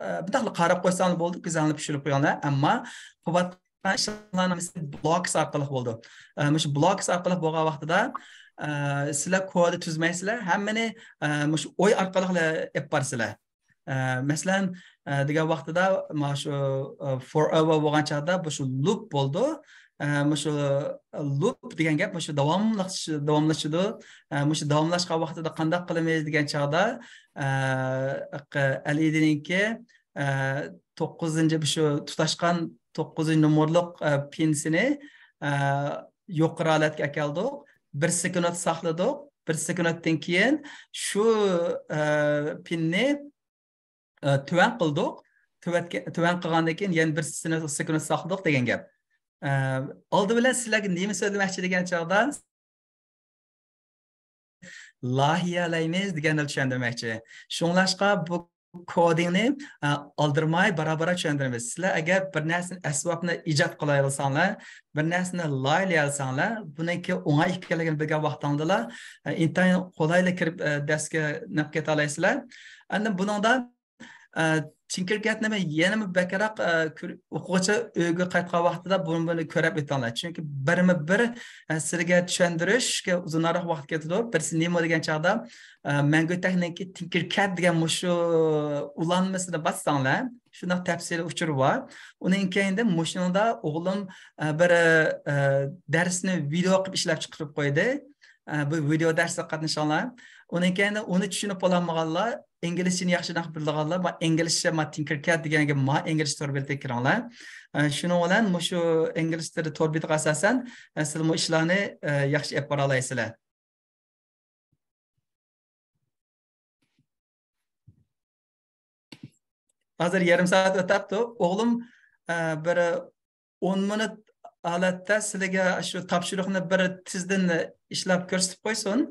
ئە، بۇنداقلا قاراپ قويساڭلار بولدى، كۆزۈڭلارنى پىشۇرۇپ قويۇڭلار. ئەمما قىلىۋاتقان ئىشلارنىڭ ھەممىسى بلوكس ئارقىلىق بولىدۇ. ئە، مۇشۇ بلوكس ئارقىلىق بولغان ۋاقتىدا، ئە، سىلەر كودى تۈزمەيسىلەر، ھەممىنى، ئە، مۇشۇ ئوي ئارقىلىقلا ئېلىپ بارىسىلەر. ئە، مەسىلەن، ئە، دېگەن ۋاقتىدا، مانا شۇ، ئە، فورئېۋېر بولغان چاغدا بۇ شۇ لۇپ بولىدۇ. ئە، مۇشۇ لۇپ دېگەن گەپ مۇشۇ داۋاملىق، داۋاملىشىدۇ. ئە، مۇشۇ داۋاملاشقان ۋاقتىدا قانداق قىلىمىز دېگەن چاغدا، ئە، ئەلئىدىنىڭكى، ئە، توققۇزىنچى، شۇ تۇتاشقان توققۇزىنچى نومۇرلۇق، ئە، پىنسىنى، ئە، يۇقىرى ھالەتكە ئەكەلدۇق. بىر سېكۇنت ساقلىدۇق. بىر سېكۇنتتىن كېيىن شۇ، ئە، پىننى، ئە، تۆۋەن قىلدۇق. تۆۋەتكە-، تۆۋەن قىلغاندىن كېيىن يەنە بىر سېكۇنت، سېكۇنت ساقلىدۇق دېگەن گەپ. ئە، ئالدى بىلەن سىلەرگە نېمە سۆزلىمەكچى دېگەن چاغدا، لايىھەلەيمىز دېگەننى چۈشەندۈرمەكچى. شۇڭلاشقا بۇ كودىڭنى، ئە، ئالدىرىماي بارا-بارا چۈشەندۈرىمىز. سىلەر ئەگەر بىر نەرسىنى ئەسۋابنى ئىجاد قىلايالىساڭلار، بىر نەرسىنى لايىھەلىيەلىسەڭلار، بۇنىڭكى ئوڭاي ئىكەنلىكىنى بىلگەن ۋاقتىڭدىلا، ئە، ئىنتايىن قولايلا كىرىپ، ئە، دەرسكە نەپ كېتەلەيسىلەر. ئەندى بۇنىڭدا ئە، تىنكېركەدنى مەن يەنىمۇ بەكرەك، ئە، كۆر-، ئوقۇغۇچە ئۆيگە قايتقان ۋاقتىدا بۇنى، بۇنى كۆرۈپ ئۆتۈڭلار. چۈنكى بىرمۇ بىر، ئە، سىلىگە چۈشەندۈرۈشكە ئۇزۇنراق ۋاقىت كېتىدۇ. بىرسى نېمە دېگەن چاغدا، ئە، مەڭگۈتەكنىڭكى تىنكېركەد دېگەن مۇشۇ ئۇلانمىسىنى باسساڭلار، شۇنداق تەپسىلىي ئۇچۇر بار. ئۇنىڭ كەينىدىن مۇشۇنىڭدا ئوغلۇم، ئە، بىر، ئە، دەرسنى ۋىدېئو قىلىپ ئىشلەپ چىقىرىپ قويدى. ئە، بۇ ۋىدېو دەرسكە قاتنىشىڭلار. ئۇنىڭ كەينىدىن ئۇنى چۈشىنىپ بولالمىغانلار، ئىنگلىزچىنى ياخشىراق بىلىدىغانلار، ما ئىنگلىزچە، ما تىنكېركەد دېگەنگە ما ئىنگلىزچە تور بېلىتىگە كىرىڭلار. ئە، شۇنىڭ بىلەن مۇشۇ ئىنگلىز تىلى تور بېتىگە ئاساسەن، ئە، سىلمۇ ئىشلارنى، ئە، ياخشى ئېلىپ بارالايسىلەر. ھازىر يېرىم سائەت ئۆتەپتۇ. ئوغلۇم، ئە، بىر ئون مىنۇت ھالەتتە سىلىگە شۇ تاپشۇرۇقنى بىر تېزدىن ئىشلەپ كۆرسىتىپ قويسۇن.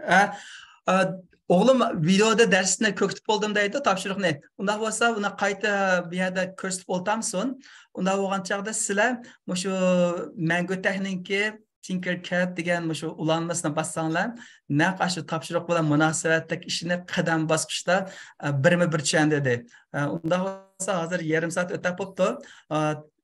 ئە، ئە، ئوغلۇم ۋىدېودا دەرسنى كۆكتۈپ بولدۇم دەيدۇ، تاپشۇرۇقنى. ئۇنداق بولسا، ئۇنى قايتا بۇ يەردە كۆرسىتىپ ئولتامسۇن؟ ئۇنداق بولغان چاغدا سىلەر مۇشۇ مەڭگۈتەكنىڭكى تىنكېركەد دېگەن مۇشۇ ئۇلانمىسىنى باسساڭلار، نەق ئاشۇ تاپشۇرۇق بىلەن مۇناسىۋەتلىك ئىشنى قەدەم باسقۇچتا، ئە، بىرمۇ بىر چۈشەندۈردى. ئە، ئۇنداق بولسا، ھازىر يېرىم سائەت ئۆتۈپ بوپتۇ. ئە،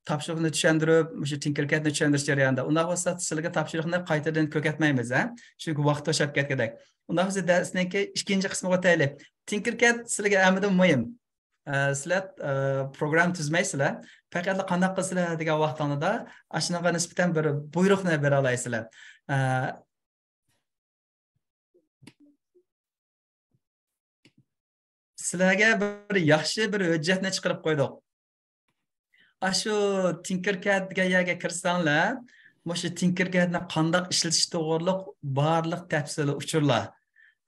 تاپشۇرۇقنى چۈشەندۈرۈپ، مۇشۇ تىنكېركەدنى چۈشەندۈرۈش جەريانىدا. ئۇنداق بولسا، سىلەرگە تاپشۇرۇقنى قايتىدىن كۆرسەتمەيمىز، ھە؟ چۈنكى ۋاقىت توشۇپ كەتكۈدەك. ئۇنداق بولسا، دەرسنىڭكى ئىككىنچى قىسمىغا ئۆتەيلى. تىنكېركەد سىلەرگە ھەممىدىن مۇھىم. ئە، سىلەر، ئە، پروگرامما تۈزمەيسىلەر. پەقەتلا قانداق قىلىسىلەر دېگەن ۋاقتىڭلاردا، ئاشۇنىڭغا نىسبەتەن بىر بۇيرۇقنى بېرەلەيسىلەر. ئە، سىلەرگە بىر ياخشى بىر ھۆججەتنى چىقىرىپ قويدۇق. ئاشۇ تىنكېركەد دېگەن يەرگە كىرسەڭلار، مۇشۇ تىنكېركەدنى قانداق ئىشلىتىش توغرۇلۇق بارلىق تەپسىلىي ئۇچۇرلار.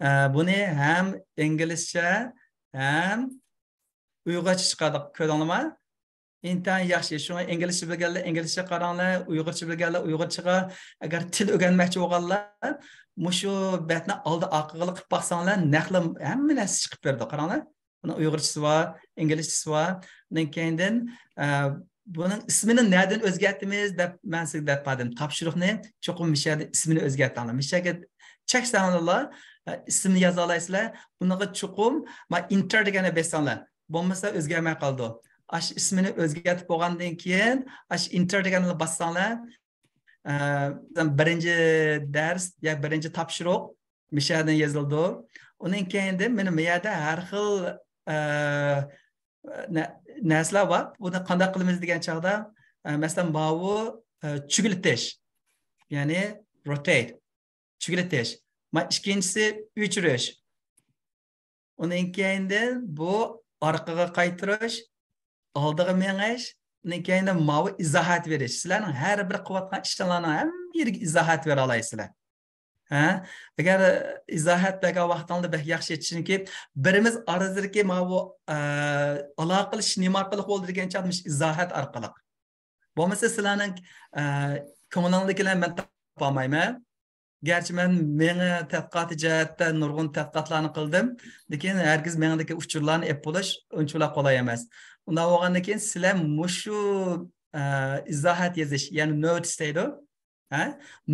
ئە، بۇنى ھەم ئىنگلىزچە، ھەم ئۇيغۇرچە چىقاردۇق، كۆردۈڭلارمۇ؟ ئىنتايىن ياخشى. شۇڭا ئىنگلىزچە بىلگەنلەر ئىنگلىزچە قاراڭلار، ئۇيغۇرچە بىلگەنلەر ئۇيغۇرچىغا. ئەگەر تىل ئۆگەنمەكچى بولغانلار، مۇشۇ بەتنى ئالدى ئارقىغىلا قىلىپ باقساڭلار، نەقلا ھەممە نەرسە چىقىپ بېرىدۇ. قاراڭلار، بۇنىڭ ئۇيغۇرچىسى بار، ئىنگلىزچىسى بار. ئۇنىڭ كەينىدىن، ئە، بۇنىڭ ئىسمىنى نەدىن ئۆزگەرتىمىز دەپ مەن سىزگە دەپ باردىم. تاپشۇرۇقنى چوقۇم مىشەدە ئىسمىنى ئۆزگەرتىڭلار. مىشەگە چەكسەڭلار، ئە، ئىسمىنى يازالايسىلەر. بۇنىڭغا چوقۇم ما ئېنتېر دېگەننى بېسىڭلار. بولمىسا ئۆزگەرمەي قالىدۇ. ئاشۇ ئىسمىنى ئۆزگەرتىپ بولغاندىن كېيىن، ئاشۇ ئېنتېر دېگەننى باسساڭلار، ئە، بىرىنچى دەرس يا بىرىنچى تاپشۇرۇق مىشەدىن يېزىلىدۇ. ئۇنىڭ كەينىدىن مېنىڭ مۇ يەردە ھەر خىل، ئە، نە-، نەرسىلەر بار. بۇنى قانداق قىلىمىز دېگەن چاغدا، ئە، مەسىلەن، ماۋۇ، ئە، چۈگىلىتىش، يەنى روتەيت، چۈگىلىتىش. ما ئىككىنچىسى ئۆچۈرۈش. ئۇنىڭ كەينىدىن بۇ ئارقىغا قايتۇرۇش، ئالدىغا مېڭىش، ئۇنىڭ كەينىدىن ماۋۇ ئىزاھات بېرىش. سىلەرنىڭ ھەر بىر قىلىۋاتقان ئىشىڭلارنىڭ ھەممە يېرىگە ئىزاھات بېرەلايسىلەر. ھە؟ ئەگەر ئىزاھات بەرگەن ۋاقتىڭلاردا بەك ياخشى، چۈنكى بىرىمىز ئارىسىدىكى ماۋۇ، ئە، ئالاقىلىشىش نېمە ئارقىلىق بولدى دېگەن چاغدا مۇشۇ ئىزاھات ئارقىلىق. بولمىسا سىلەرنىڭ، ئە، كۆڭلۈڭدىكىلەرنى مەن تاپالمايمەن. گەرچە مەن مېڭە تەتقىقاتى جەھەتتە نۇرغۇن تەتقىقاتلارنى قىلدىم، لېكىن ھەرگىز مېڭىدىكى ئۇچۇرلارنى ئېلىپ بولۇش ئۇنچىۋالا قولاي ئەمەس. ئۇنداق بولغاندىن كېيىن سىلەر مۇشۇ، ئە، ئىزاھات يېزىش، يەنى نوتس دەيدۇ. ھە؟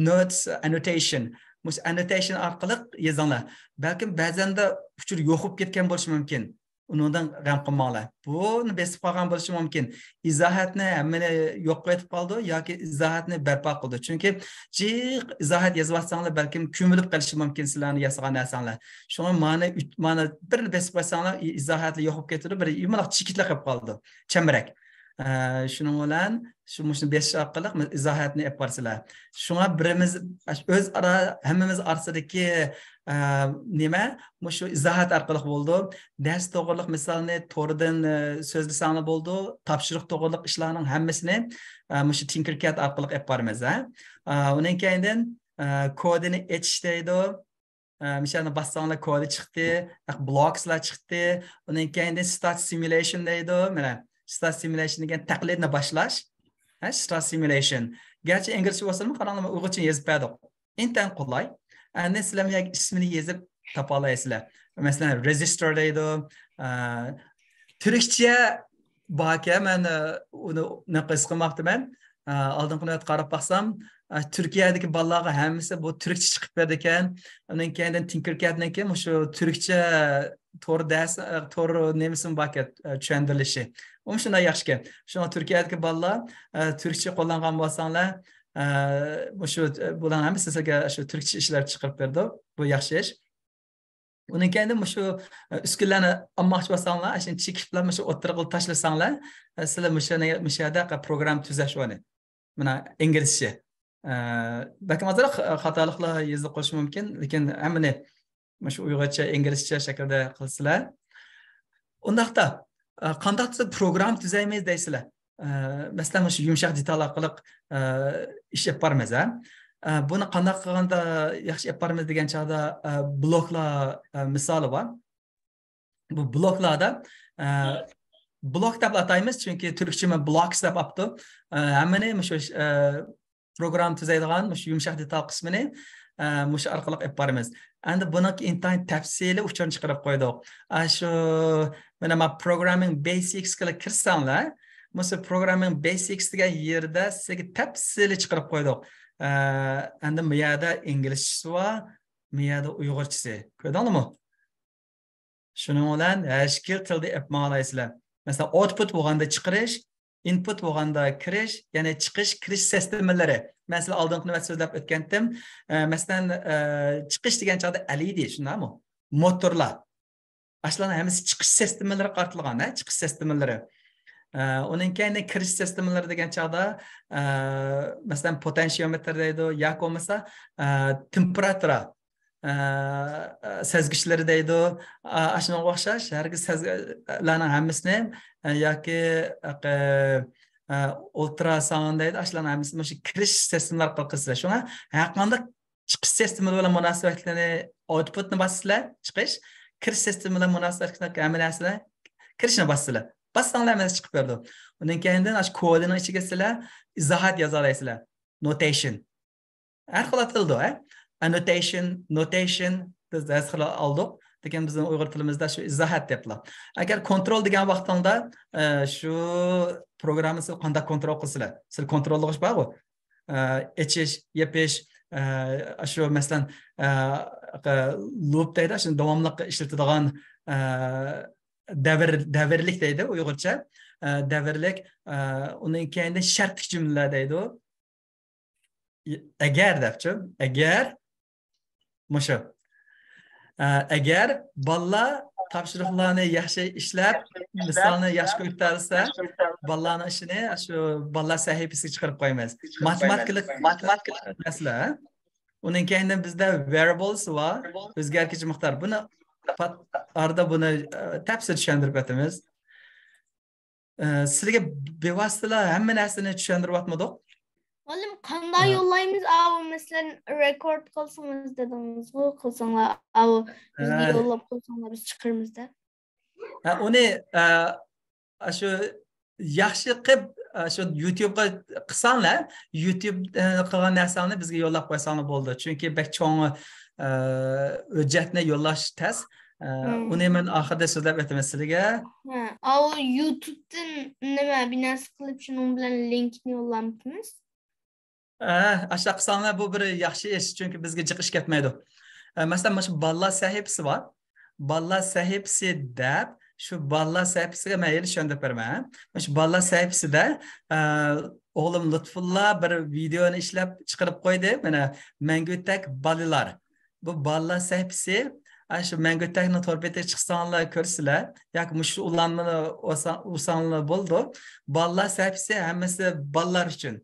نوتس، ئەننوتەيشن. مۇشۇ ئەننوتەيشن ئارقىلىق يېزىڭلار. بەلكىم بەزەندە ئۇچۇر يوق بولۇپ كەتكەن بولۇشى مۇمكىن. ئۇنىڭدىن غەم قىلماڭلار. بۇنى بېسىپ قالغان بولۇشى مۇمكىن. ئىزاھاتنى ھەممىنى يوق قىلىۋېتىپ قالىدۇ ياكى ئىزاھاتنى بەرپا قىلىدۇ. چۈنكى جىق ئىزاھات يېزىۋاتساڭلار، بەلكىم كۆمۈلۈپ قېلىشى مۇمكىن سىلەرنىڭ ياسىغان نەرسەڭلار. شۇڭا مانا ئۈچ، مانا بىرنى بېسىپ قويساڭلار، ئىزاھاتلار يوق بولۇپ كېتىدۇ، بىر يۇمىلاق چېكىتلىك قىلىپ قالىدۇ. چەمبىرەك. ئە، شۇنىڭ بىلەن شۇ مۇشۇنى بېسىش ئارقىلىق ئىزاھاتنى ئېلىپ بارىسىلەر. شۇڭا بىرىمىز ئۆزئارا ھەممىمىز ئارىسىدىكى، ئە، نېمە، مۇشۇ ئىزاھات ئارقىلىق بولىدۇ. دەرس توغرىلىق مىسالنى توردىن، ئە، سۆزلىسەڭلار بولىدۇ. تاپشۇرۇق توغرىلىق ئىشلارنىڭ ھەممىسىنى، ئە، مۇشۇ تىنكېركاد ئارقىلىق ئېلىپ بارىمىز، ھە. ئە، ئۇنىڭ كەينىدىن، ئە، كودىنى ئېچىش دەيدۇ. ئە، مىشەنى باسساڭلار كودى چىقتى. بلوكسلار چىقتى. ئۇنىڭ كەينىدىن ستارت سىمۇلەيشن دەيدۇ. مانا ستارت سىمۇلەيشن دېگەن تەقلىدنى باشلاش. ھە، ستارت سىمۇلەيشن. گەرچە ئىنگلىزچە بولسىمۇ، قاراڭلار، مەن ئۇيغۇرچە يېزىپ بەردۇق. ئىنتايىن قولاي. ئەمدى سىلەر مۇ يەرگە ئىسمىنى يېزىپ تاپالايسىلەر. مەسىلەن، رېجىستر دەيدۇ. ئە، تۈركچە باركەن، مەن، ئە، ئۇنى نەقىس قىلماپتىمەن. ئە، ئالدىنقى نۆۋەتتە قاراپ باقسام، ئە، تۈركىيەدىكى بالىلارغا ھەممىسى بۇ تۈركچە چىقىپ بېرىدىكەن. ئۇنىڭ كەينىدىن تىنكېركادنىڭكى مۇشۇ تۈركچە تور دەس-، ئە، تور نېمىسىمۇ باركەن، ئە، چۈشەندۈرۈلۈشى. ئۇمۇ شۇنداق ياخشىكەن. شۇڭا تۈركىيەدىكى بالىلار، ئە، تۈركچە قوللانغان بولساڭلار، ئە، مۇشۇ، ئە، بۇلارنىڭ ھەممىسى سىزگە شۇ تۈركچە ئىشلەپ چىقىرىپ بېرىدۇ. بۇ ياخشى ئىش. ئۇنىڭ كەينىدىن مۇشۇ، ئە، ئۈسكۈنىلەرنى ئالماقچى بولساڭلار، ئاشۇنى چېكىپلا مۇشۇ ئوتتۇرىغا تاشلىساڭلار، ئە، سىلەر مۇشۇ، مۇشۇ يەردە پروگرامما تۈزەش ئورنى. مانا ئىنگلىزچە. ئە، بەلكىم ئازراق خاتالىقلار يېزىلىپ قېلىشى مۇمكىن، لېكىن ھەممىنى مۇشۇ ئۇيغۇرچە، ئىنگلىزچە شەكىلدە قىلسىلەر. ئۇنداقتا، ئە، قانداق تۈزۈپ پروگرامما تۈزەيمىز دەيسىلەر. ئە، مەسىلەن، مۇشۇ يۇمشاق دېتال ئارقىلىق، ئە، ئىش ئېلىپ بارىمىز، ھە؟ ئە، بۇنى قانداق قىلغاندا ياخشى ئېلىپ بارىمىز دېگەن چاغدا، ئە، بلوكلار، ئە، مىسالى بار. بۇ بلوكلاردا، ئە، بلوك دەپ ئاتايمىز، چۈنكى تۈركچە مەن بلوكس دەپ ئاپتۇ. ئە، ھەممىنى مۇشۇ، ئە، پروگرامما تۈزەيدىغان مۇشۇ يۇمشاق دېتال قىسمىنى، ئە، مۇشۇ ئارقىلىق ئېلىپ بارىمىز. ئەمدى بۇنىڭكى ئىنتايىن تەپسىلىي ئۇچۇرىنى چىقىرىپ قويدۇق. ئە، شۇ، مانا، ما پروگراممىڭ بەيسىكسكىلا كىرسەڭلار، مۇشۇ پروگراممىڭ بەيسىكس دېگەن يېرىدە سىزگە تەپسىلىي چىقىرىپ قويدۇق. ئە، ئەمدى بۇ يەردە ئىنگلىزچىسى بار، بۇ يەردە ئۇيغۇرچىسى. كۆردۈڭلارمۇ؟ شۇنىڭ بىلەن ھەر ئىككىلا تىلدا ئېلىپ ماڭالايسىلەر. مەسىلەن، ئوتپۇت بولغاندا چىقىرىش، ئىنپۇت بولغاندا كىرىش، يەنى چىقىش، كىرىش سىستېمىلىرى. مەن سىلەر ئالدىنقى نۆۋەت سۆزلەپ ئۆتكەنتىم. ئە، مەسىلەن، ئە، چىقىش دېگەن چاغدا ئەل ئى دى، شۇنداقمۇ؟ موتورلار. ئاشۇلارنىڭ ھەممىسى چىقىش سىستېمىلىرىغا قارىتىلغان، ھە، چىقىش سىستېمىلىرى. ئە، ئۇنىڭ كەينىدىن كىرىش سىستېمىلىرى دېگەن چاغدا، ئە، مەسىلەن، پوتېنشىيومېتىر دەيدۇ، ياكى بولمىسا، ئە، تېمپېراتۇرا، ئە، سەزگۈچلىرى دەيدۇ. ئا-، ئاشۇنىڭغا ئوخشاش، ھەرگىز سەزگۈلەرنىڭ ھەممىسىنى، ئە، ياكى، ئە، ئە، ئۇلتراساۋۇند دەيدۇ، ئاشۇلارنىڭ ھەممىسىنى مۇشۇ كىرىش سىستېمىلىرى ئارقىلىق قىلىسىلەر. شۇڭا ھەرقانداق چىقىش سىستېمىلىرى بىلەن مۇناسىۋەتلىكنى ئاۋتپۇتنى باسىسىلەر، چىقىش. كىرىش سىستېمىلىرى بىلەن مۇناسىۋەتلىك ھەممە نەرسىنى، كىرىشنى باسىسىلەر. باسساڭلار ھەممىسى چىقىپ بېرىدۇ. ئۇنىڭ كەينىدىن ئاشۇ كودىنىڭ ئىچىگە سىلەر ئىزاھات يازالايسىلەر. نوتەيشن. ھەر خىل ئاتىلىدۇ، ھە؟ ئەننوتەيشن، نوتەيشن، بىز ھەر خىل ئالدۇق. لېكىن بىزنىڭ ئۇيغۇر تىلىمىزدا شۇ ئىزاھات دەپلا. ئەگەر كونترول دېگەن ۋاقتىڭدا، ئە، شۇ پروگراممىسىنى قانداق كونترول قىلىسىلەر؟ سىلەر كونتروللىغۇچ بارغۇ؟ ئە، ئېچىش، يېپىش، ئە، شۇ مەسىلەن، ئە، لوپ دەيدۇ، شۇ داۋاملىق ئىشلىتىدىغان، ئە، دەۋر، دەۋرلىك دەيدۇ ئۇيغۇرچە. ئە، دەۋرلىك، ئە، ئۇنىڭ كەينىدە شەرتلىك جۈملىلەر دەيدۇ. ئەگەر دەپچۇ، ئەگەر مۇشۇ. ئە، ئەگەر بالىلار تاپشۇرۇقلارنى ياخشى ئىشلەپ، مىسالنى ياخشى كۆتۈرسە، بالىلارنىڭ ئىشىنى شۇ بالىلار سەھىپىسىگە چىقىرىپ قويىمىز. ماتېماتىكىلىق، ماتېماتىكىلىق مەسىلە. ئۇنىڭ كەينىدىن بىزدە ۋەرىبلس بار، ئۆزگەرگۈچى مىقدار. بۇنى پات-، ئارىدا بۇنى، ئە، تەپسىلىي چۈشەندۈرۈپ ئۆتىمىز. ئە، سىلىگە بىۋاسىتىلا ھەممە نەرسىنى چۈشەندۈرۈۋاتمىدۇق؟ مۇئەللىم، قانداق ئاھا. يوللايمىز؟ ئاۋۇ مەسىلەن، رېكورد قىلسىڭىز دېدىڭىزغۇ، قىلساڭلار، ئاۋۇ بىزگە ھە. يوللاپ قويساڭلار، بىز چىقىرىمىز دەپ. ھە، ئۇنى، ئە، ئاشۇ ياخشى قىلىپ، ئە، شۇ يۇتيۇبقا قىلساڭلار، يۇتيۇب، ئە، قىلغان نەرسەڭنى بىزگە يوللاپ قويساڭلار بولىدۇ. چۈنكى بەك چوڭ، ئە، ھۆججەتنى يوللاش تەس. ئە، مم. ئۇنى مەن ئاخىرىدا سۆزلەپ ئۆتىمەن سىلىگە. ھە، ئاۋۇ يۇتيۇبتىن نېمە، بىر نەرسە قىلىپ، شۇنىڭ بىلەن لىنكنى يوللامتىمىز؟ ئە، ئاشۇنداق قىلساڭلار، بۇ بىر ياخشى ئىش، چۈنكى بىزگە جىق ئىش كەتمەيدۇ. ئە، مەسىلەن، مانا شۇ بالىلار سەھىپىسى بار. بالىلار سەھىپىسى دەپ، شۇ بالىلار سەھىپىسىگە مەن ھېلى چۈشەندۈرۈپ بېرىمەن. مانا شۇ بالىلار سەھىپىسىدە، ئە، ئوغلۇم لۇتپۇللا بىر ۋىدېئونى ئىشلەپ چىقىرىپ قويدى. مانا، مەڭگۈتەك بالىلار. بۇ بالىلار سەھىپىسى، ئە، شۇ مەڭگۈتەكنىڭ تور بېتىگە چىقساڭلار كۆرىسىلەر. ياكى مۇشۇ ئۇلانمىنى ئۇرسا-، ئۇرساڭلار بولىدۇ. بالىلار سەھىپىسى ھەممىسى بالىلار ئۈچۈن.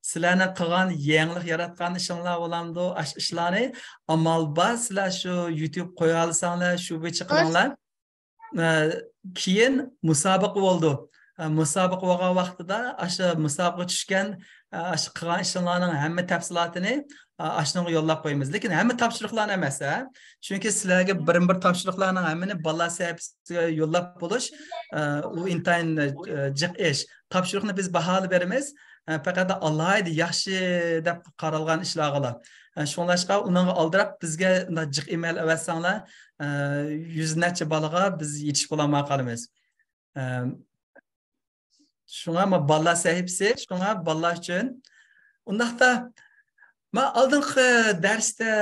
سىلەرنىڭ قىلغان يېڭىلىق ياراتقان ئىشىڭلار بولامدۇ؟ ئاشۇ ئىشلارنى ئامال بار سىلەر شۇ يۇتيۇب قويالىساڭلار، شۇ بويىچە قىلىڭلار. ئە، كېيىن مۇسابىقە بولىدۇ. ئە، مۇسابىقە بولغان ۋاقتىدا ئاشۇ مۇسابىقىگە چۈشكەن، ئە، ئاشۇ قىلغان ئىشىڭلارنىڭ ھەممە تەپسىلاتىنى، ئە، ئاشۇنىڭغا يوللاپ قويىمىز. لېكىن ھەممە تاپشۇرۇقلارنى ئەمەس، ھە. چۈنكى سىلەرگە بىرمۇ بىر تاپشۇرۇقلارنىڭ ھەممىنى بالىلار سەھىپىسىگە يوللاپ بولۇش، ئە، ئۇ ئىنتايىن، ئە، جىق ئىش. تاپشۇرۇقنى بىز باھالىپ بېرىمىز. ئە، پەقەت ئالاھىدە ياخشى دەپ قارالغان ئىشلارغىلا. ئە، شۇڭلاشقا ئۇنىڭغا ئالدىراپ بىزگە مۇنداق جىق ئېمەيلى ئەۋەتسەڭلار، ئە، يۈز نەچچە بالىغا بىز يېتىشىپ بولالماي قالىمىز. ئە، شۇڭا ما بالىلار سەھىپىسى، شۇڭا بالىلار ئۈچۈن. ئۇنداقتا، ما ئالدىنقى دەرستە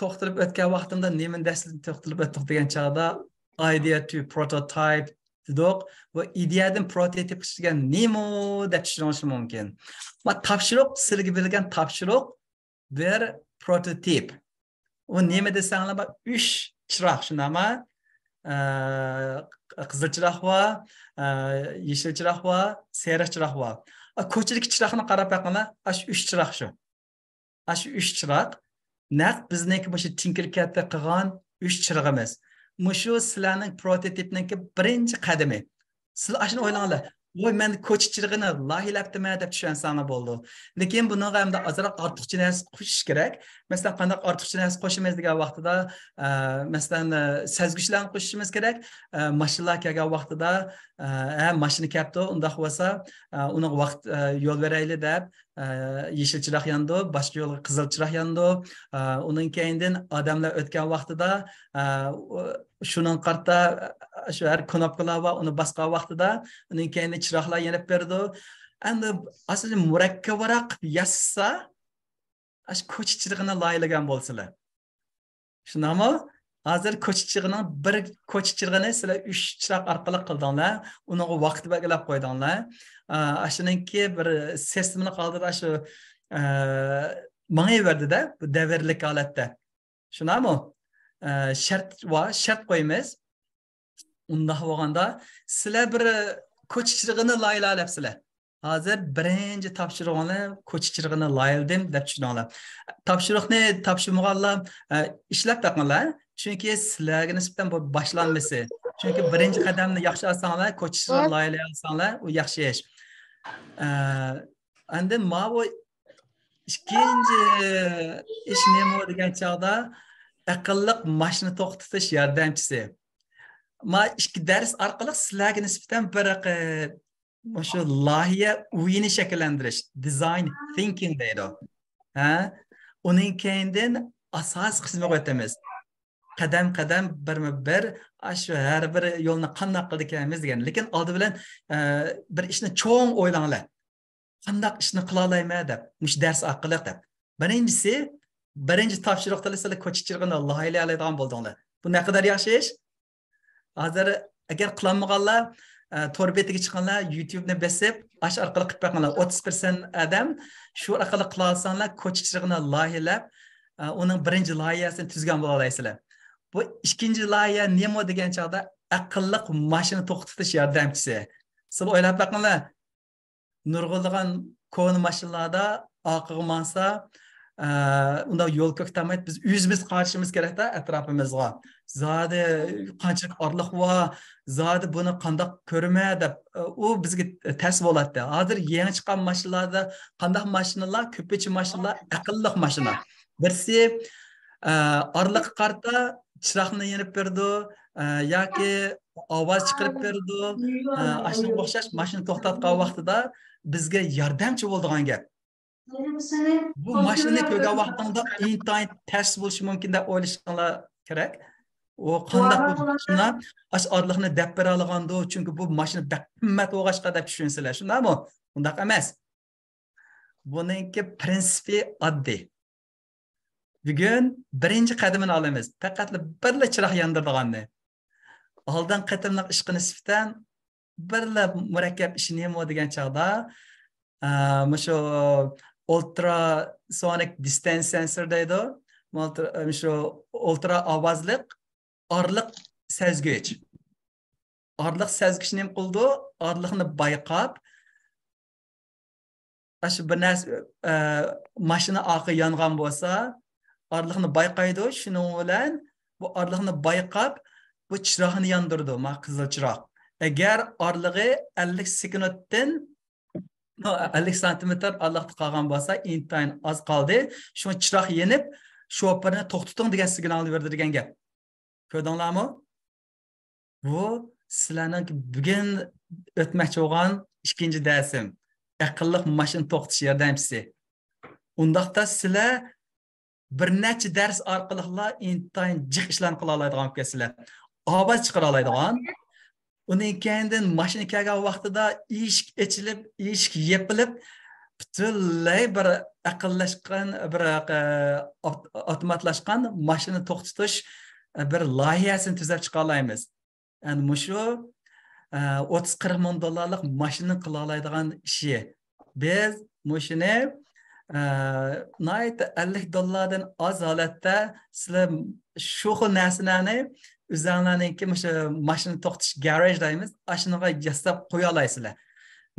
توختىلىپ ئۆتكەن ۋاقتىمدا نېمىنى دەرستە توختىلىپ ئۆتتۇق دېگەن چاغدا، ئىدىيە تۇ پروتوتايپ دېدۇق. بۇ ئىدىيەدىن پروتوتىپ دېگەن نېمە دەپ چۈشىنىشى مۇمكىن. ما تاپشۇرۇق، سىلىگە بېرىلگەن تاپشۇرۇق بىر پروتوتىپ. ئۇ نېمە دېسەڭلار، بار ئۈچ چىراغ، شۇنداقمۇ؟ ئە، قىزىل چىراغ بار، ئە، يېشىل چىراغ بار، سېرىق چىراغ بار. ئا، كوچىدىكى چىراغنى قاراپ بېقىڭلار، ئاشۇ ئۈچ چىراغ شۇ. ئاشۇ ئۈچ چىراغ نەق بىزنىڭكى مۇشۇ تىنكېركەدتە قىلغان ئۈچ چىرىغىمىز. مۇشۇ سىلەرنىڭ پروتوتىپنىڭكى بىرىنچى قەدىمى. سىلەر ئاشۇنى ئويلاڭلار. ۋوي، مەن كوچا چىرىغىنى لايىھەلەپتىمەن دەپ چۈشەنسەڭلار بولىدۇ. لېكىن بۇنىڭغا ئەمدى ئازراق ئارتۇقچە نەرسە قوشۇش كېرەك. مەسىلەن، قانداق ئارتۇقچە نەرسە قوشىمىز دېگەن ۋاقتىدا، ئە، مەسىلەن، ئە، سەزگۈچلەرنى قوشۇشىمىز كېرەك. ئە، ماشىنىلار كەلگەن ۋاقتىدا، ئە، ھە، ماشىنا كەپتۇ، ئۇنداق بولسا، ئە، ئۇنىڭغا ۋاقىت، ئە، يول بېرەيلى دەپ، ئە، يېشىل چىراغ يانىدۇ، باشقا يولغا قىزىل چىراغ يانىدۇ. ئە، ئۇنىڭ كەينىدىن ئادەملەر ئۆتكەن ۋاقتىدا، ئە، ئۇ-، شۇنىڭغا قارىتا، شۇ ھەر كۇنۇپكىلار بار، ئۇنى باسقان ۋاقتىدا ئۇنىڭ كەينىدىن چىراغلار يېنىپ بېرىدۇ. ئەمدى ئاساسەن مۇرەككەپرەك ياسىسا، ئاشۇ كوچا چىرىغىنى لايىھەلىگەن بولسىلەر. شۇنداقمۇ؟ ھازىر كوچا چىرىغىنىڭ بىر كوچا چىرىغىنى سىلەر ئۈچ چىراغ ئارقىلىق قىلدىڭلار، ئۇنىڭغا ۋاقىت بەلگىلەپ قويدۇڭلار. ئا، ئاشۇنىڭكى بىر سىستېمىلىق ھالدا شۇ، ئە، ماڭىۋەردى-دە، بۇ دەۋرلىك ھالەتتە. شۇنداقمۇ؟ ئە، شەرت ۋا-، شەرت قويىمىز. ئۇنداق بولغاندا، سىلەر بىر كوچا چىرىغىنى لايىھەلەپسىلەر. ھازىر بىرىنچى تاپشۇرۇقنى كوچا چىرىغىنى لايىھەلىدىم دەپ چۈشىنىڭلار. تاپشۇرۇقنى تاپشۇرمىغانلار، ئە، ئىشلەپ بېقىڭلار. چۈنكى سىلەرگە نىسبەتەن بۇ باشلانمىسى. چۈنكى بىرىنچى قەدەمنى ياخشى ئالساڭلار، كوچا چىرىغىنى لايىھەلىسەڭلار، ئۇ ياخشى ئىش. ئە، ئاندىن ماۋۇ ئىككىنچى ئىش نېمە دېگەن چاغدا، ئەقىللىق ماشىنا توختىتىش ياردەمچىسى. ما ئىككى دەرس ئارقىلىق سىلەرگە نىسبەتەن بىر، ئە، مۇشۇ لايىھە ئويىنى شەكىللەندۈرۈش، دىزاين ثىنكىڭ دەيدۇ. ھە؟ ئۇنىڭ كەينىدىن ئاساسىي قىسمىغا ئۆتىمىز. قەدەم-قەدەم، بىرمۇ بىر، ئاشۇ ھەر بىر يولنى قانداق قىلىدىكەنمىز دېگەن. لېكىن ئالدى بىلەن، ئە، بىر ئىشنى چوڭ ئويلاڭلار. قانداق ئىشنى قىلالايمەن دەپ، مۇشۇ دەرس ئارقىلىق دەپ. بىرىنچىسى، بىرىنچى تاپشۇرۇقتا سىلەر كوچا چىرىغىنى لايىھەلەيدىغان بولدۇڭلار. بۇ نەقەدەر ياخشى ئىش. ھازىر ئەگەر قىلالمىغانلار، ئە، تور بېتىگە چىقىڭلار، يۇتيۇبنى بېسىپ، ئاش ئارقىلىق قىلىپ بېقىڭلار. ئوتتۇز پىرسەنت ئادەم شۇ ئارقىلىق قىلالىساڭلار، كوچا چىرىغىنى لايىھەلەپ، ئە، ئۇنىڭ بىرىنچى لايىھەسىنى تۈزگەن بولالايسىلەر. بۇ ئىككىنچى لايىھە نېمە دېگەن چاغدا، ئەقىللىق ماشىنا توختىتىش ياردەمچىسى. سىلەر ئويلاپ بېقىڭلار. نۇرغۇنلىغان كونا ماشىنىلاردا ئارقىغا ماڭسا، ئە، ئۇنداق يول كۆكتەلمەيدۇ. بىز ئۆزىمىز قارىشىمىز كېرەكتە ئەتراپىمىزغا. زادى قانچىلىك ئارىلىق بار، زادى بۇنى قانداق كۆرىمەن دەپ، ئۇ بىزگە تەس بولاتتى. ھازىر يېڭى چىققان ماشىنىلاردا قانداق ماشىنىلار؟ كۆپىنچە ماشىنىلار ئەقىللىق ماشىنا. بىرسى، ئە، ئارىلىققا قارىتا چىراغنى يېنىپ بېرىدۇ، ئە، ياكى ئاۋاز چىقىرىپ بېرىدۇ. ئە، ئاشۇنىڭغا ئوخشاش ماشىنا توختاتقان ۋاقتىدا بىزگە ياردەمچى بولىدىغان گەپ. بۇ ماشىنىنى كۆرگەن ۋاقتىڭدا ئىنتايىن تەس بولۇشى مۇمكىن دەپ ئويلىشىڭلار كېرەك. ئۇ قانداق بۇ ماشىنا ئاشۇ ئارىلىقنى دەپ بېرەلىغاندۇ؟ چۈنكى بۇ ماشىنا بەك قىممەت بولغاچقا دەپ چۈشىنىسىلەر، شۇنداقمۇ؟ ئۇنداق ئەمەس. بۇنىڭكى پرىنسىپى ئاددىي. بۈگۈن بىرىنچى قەدىمىنى ئالىمىز. پەقەتلا بىرلا چىراغ ياندۇرىدىغاننى. ئالدىنقى قېتىملىق ئىشقا نىسبەتەن بىرلا مۇرەككەپ ئىش نېمە دېگەن چاغدا، ئە، مۇشۇ ئۇلتراسونىك دىستانس سېنسور دەيدۇ. ئۇلترا-، مۇشۇ ئۇلترا ئاۋازلىق ئارىلىق سەزگۈچ. ئارىلىق سەزگۈچ نېمە قىلىدۇ؟ ئارىلىقنى بايقاپ، ئاشۇ بىر نەرسە، ئە، ماشىنا ئارقا يانغان بولسا، ئارىلىقنى بايقايدۇ. شۇنىڭ بىلەن بۇ ئارىلىقنى بايقاپ، بۇ چىراغنى ياندۇرىدۇ، ما قىزىل چىراغ. ئەگەر ئارىلىقى ئەللىك سېكۇنتتىن، نو، ئەللىك سانتىمېتىر ئارىلىقتا قالغان بولسا، ئىنتايىن ئاز قالدى. شۇڭا چىراغ يېنىپ، شوپۇرنى توختىتىڭ دېگەن سىگنالنى بېرىدۇ دېگەن گەپ. كۆردۈڭلارمۇ؟ بۇ سىلەرنىڭ بۈگۈن ئۆتمەكچى بولغان ئىككىنچى دەرسىم. ئەقىللىق ماشىنا توختىتىش ياردەمچىسى. ئۇنداقتا سىلەر بىر نەچچە دەرس ئارقىلىقلا ئىنتايىن جىق ئىشلارنى قىلالايدىغان بولۇپ كېتىسىلەر. ئاۋاز چىقىرالايدىغان. ئۇنىڭ كەينىدىن ماشىنا كەلگەن ۋاقتىدا ئىشىك ئېچىلىپ، ئىشىك يېپىلىپ، پۈتۈنلەي بىر ئەقىللەشكەن، بىر، ئە، ئاپ-، ئاپتوماتلاشقان ماشىنا توختىتىش، ئە، بىر لايىھەسىنى تۈزەپ چىقالايمىز. يەنى مۇشۇ، ئە، ئوتتۇز قىرىق مىڭ دوللارلىق ماشىنا قىلالايدىغان ئىشى. بىز مۇشۇنى، ئە، ناھايىتى ئەللىك دوللاردىن ئاز ھالەتتە سىلەر شۇ خىل نەرسىلەرنى ئۆزۈڭلارنىڭكى مۇشۇ ماشىنا توختىتىش گاراژ دەيمىز، ئاشۇنىڭغا ياساپ قويالايسىلەر.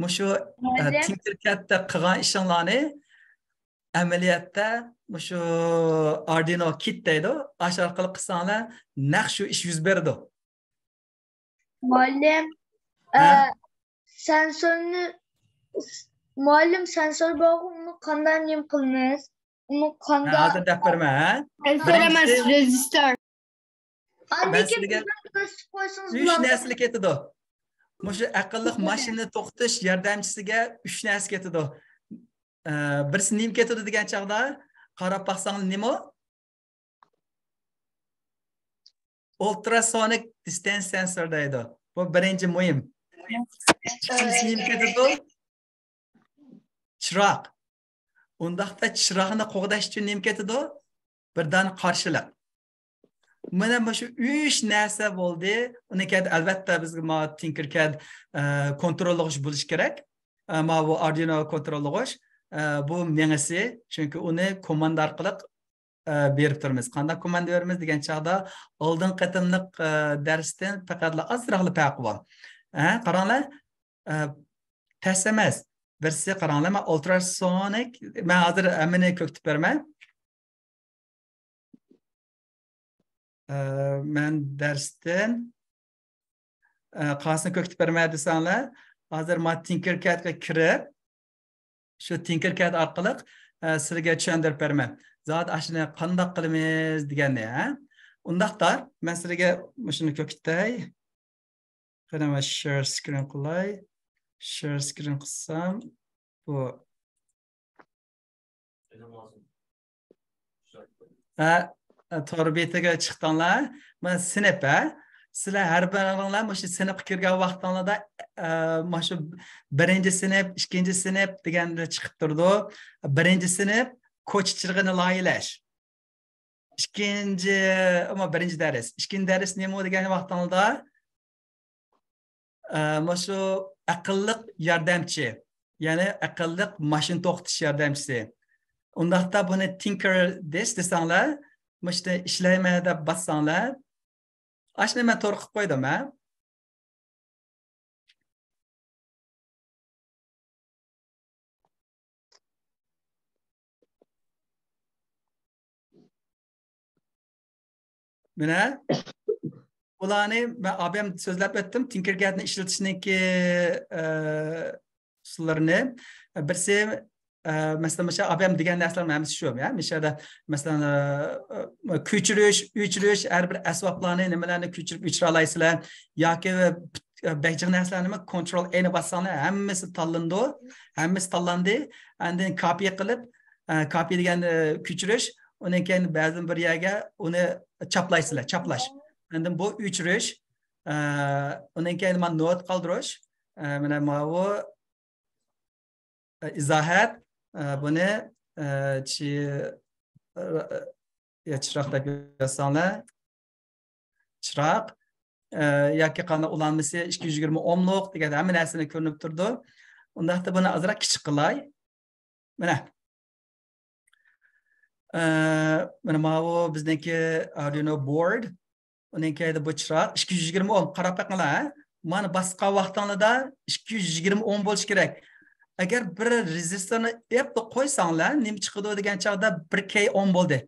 مۇشۇ، ئە، مۇئەللىم. تىنكېركەدتە قىلغان ئىشىڭلارنى ئەمەلىيەتتە مۇشۇ ئاردۇينو كىت دەيدۇ، ئاشۇ ئارقىلىق قىلساڭلار نەق شۇ ئىش يۈز بېرىدۇ. مۇئەللىم، ھە؟ ئە، سەنسورنى، مۇئەللىم، سەنسور بارغۇ، ئۇنى قانداق نېمە قىلىمىز؟ ئۇنى ھە، قانداق ھازىر دەپ بېرىمەن، ھە؟ سەنسور ئەمەس، بىرىنچىسى، رېزىستور. ئاندىن مەن كېيىن سىزگە بىزگە كۆرسىتىپ قويسىڭىز ئۈچ بولامدۇ؟ نەرسىلىك كېتىدۇ. مۇشۇ ئەقىللىق ماشىنىنى توختىتىش ياردەمچىسىگە ئۈچ نەرسە كېتىدۇ. ئە، بىرسى نېمە كېتىدۇ دېگەن چاغدا، قاراپ باقساڭلار نېمە؟ ئۇلتراسونىك دىستانس سېنسور دەيدۇ. بۇ بىرىنچى مۇھىم. ئىككىنچىسى نېمە كېتىدۇ؟ چىراغ. ئۇنداقتا چىراغنى قوغداش ئۈچۈن نېمە كېتىدۇ؟ بىر دانە قارشىلىق. مانا مۇشۇ ئۈچ نەرسە بولدى. ئۇنى كەينىدە ئەلۋەتتە بىزگە ما تىنكېركەد، ئە، كونتروللىغۇچ بولۇشى كېرەك. ئە، ما بۇ ئاردۇينو كونتروللىغۇچ، ئە، بۇ مېڭىسى، چۈنكى ئۇنى كوماندا ئارقىلىق، ئە، بېرىپ تۇرىمىز. قانداق كوماندا بېرىمىز دېگەن چاغدا ئالدىنقى قېتىملىق، ئە، دەرستىن پەقەتلا ئازراقلا پەرقى بار. ھە، قاراڭلار. ئە، تەس ئەمەس. بىرسى قاراڭلار، مەن ئۇلتراسونىك، مەن ھازىر ھەممىنى كۆكتۈپ بېرىمەن. ئە، مەن دەرستىن، ئە، قايسىنى كۆكتۈپ بېرىمەن دېسەڭلار، ھازىر ما تىنكېركەدكە كىرىپ، شۇ تىنكېركەد ئارقىلىق، ئە، سىلەرگە چۈشەندۈرۈپ بېرىمەن. زادى ئاشۇنى قانداق قىلىمىز دېگەننى، ھە؟ ئۇنداقتا مەن سىلەرگە مۇشۇنى كۆكتەي. قېنى، مەن شېر سكرىن قىلاي. شېر سكرىن قىلسام، بۇ. ھە، تور بېتىگە چىقتىڭلار. مانا سىنىپ، ھە. سىلەر ھەر بىرىڭلار مۇشۇ سىنىپقا كىرگەن ۋاقتىڭلاردا، ئە، مانا شۇ بىرىنچى سىنىپ، ئىككىنچى سىنىپ دېگەندە چىقىپ تۇرىدۇ. بىرىنچى سىنىپ كوچا چىرىغىنى لايىھەلەش. ئىككىنچى، ئەمما بىرىنچى دەرس. ئىككىنچى دەرس نېمە دېگەن ۋاقتىڭلاردا، ئە، مۇشۇ ئەقىللىق ياردەمچى، يەنى ئەقىللىق ماشىنا توختىتىش ياردەمچىسى. ئۇنداقتا بۇنى تىنكېر دېس دېسەڭلار، مۇشۇ ئىشلەيمەن دەپ باسساڭلار، ئاشۇنى مەن تور قىلىپ قويدۇم، ھە. مانا بۇلارنى مەن ئابەم سۆزلەپ ئۆتتۈم. تىنكىركەدنى ئىشلىتىشنىڭكى ئۇسۇللىرىنى. بىرسى، مەسىلەن، مۇشۇ ئابەم دېگەن نەرسىلەرنىڭ ھەممىسى شۇ. مۇشۇ يەردە، مەسىلەن، كۆچۈرۈش، ئۆچۈرۈش، ھەر بىر ئەسۋابلارنى، نېمىلەرنى كۆچۈرۈپ ئۆچۈرەلايسىلەر. ياكى بەك جىق نەرسىلەرنىمۇ كونترول ئېنى باسساڭلار، ھەممىسى تاللىنىدۇ. ھەممىسى تاللاندى. ئاندىن كاپى قىلىپ، كاپى دېگەن كۆچۈرۈش. ئۇنىڭ كېيىن بەزى بىر يەرگە ئۇنى چاپلايسىلەر، چاپلاش. ئاندىن بۇ ئۆچۈرۈش. ئۇنىڭ كېيىن مانا نوت قالدۇرۇش. مانا ماۋۇ ئىزاھات. بۇنى چىراق دەپ يازساڭلار، چىراق ياكى قانداق ئۇلانمىسى، ئىككى يۈز يىگىرمە ئوملۇق دېگەن ھەممە نەرسىنى كۆرۈنۈپ تۇرىدۇ. ئۇنداقتا بۇنى ئازراق كىچىك قىلاي. مانا. مانا ماۋۇ بىزنىڭكى Arduino board. ئۇنىڭ كەينىدە بۇ چىراغ ئىككى يۈز يىگىرمە ئوم. قاراپ بېقىڭلار، ھە؟ مانا باسقان ۋاقتىڭلاردا ئىككى يۈز يىگىرمە ئوم بولۇشى كېرەك. ئەگەر بىر رېزىستورنى ئېپلا قويساڭلار، نېمە چىقىدۇ دېگەن چاغدا بىر كەي ئوم بولدى.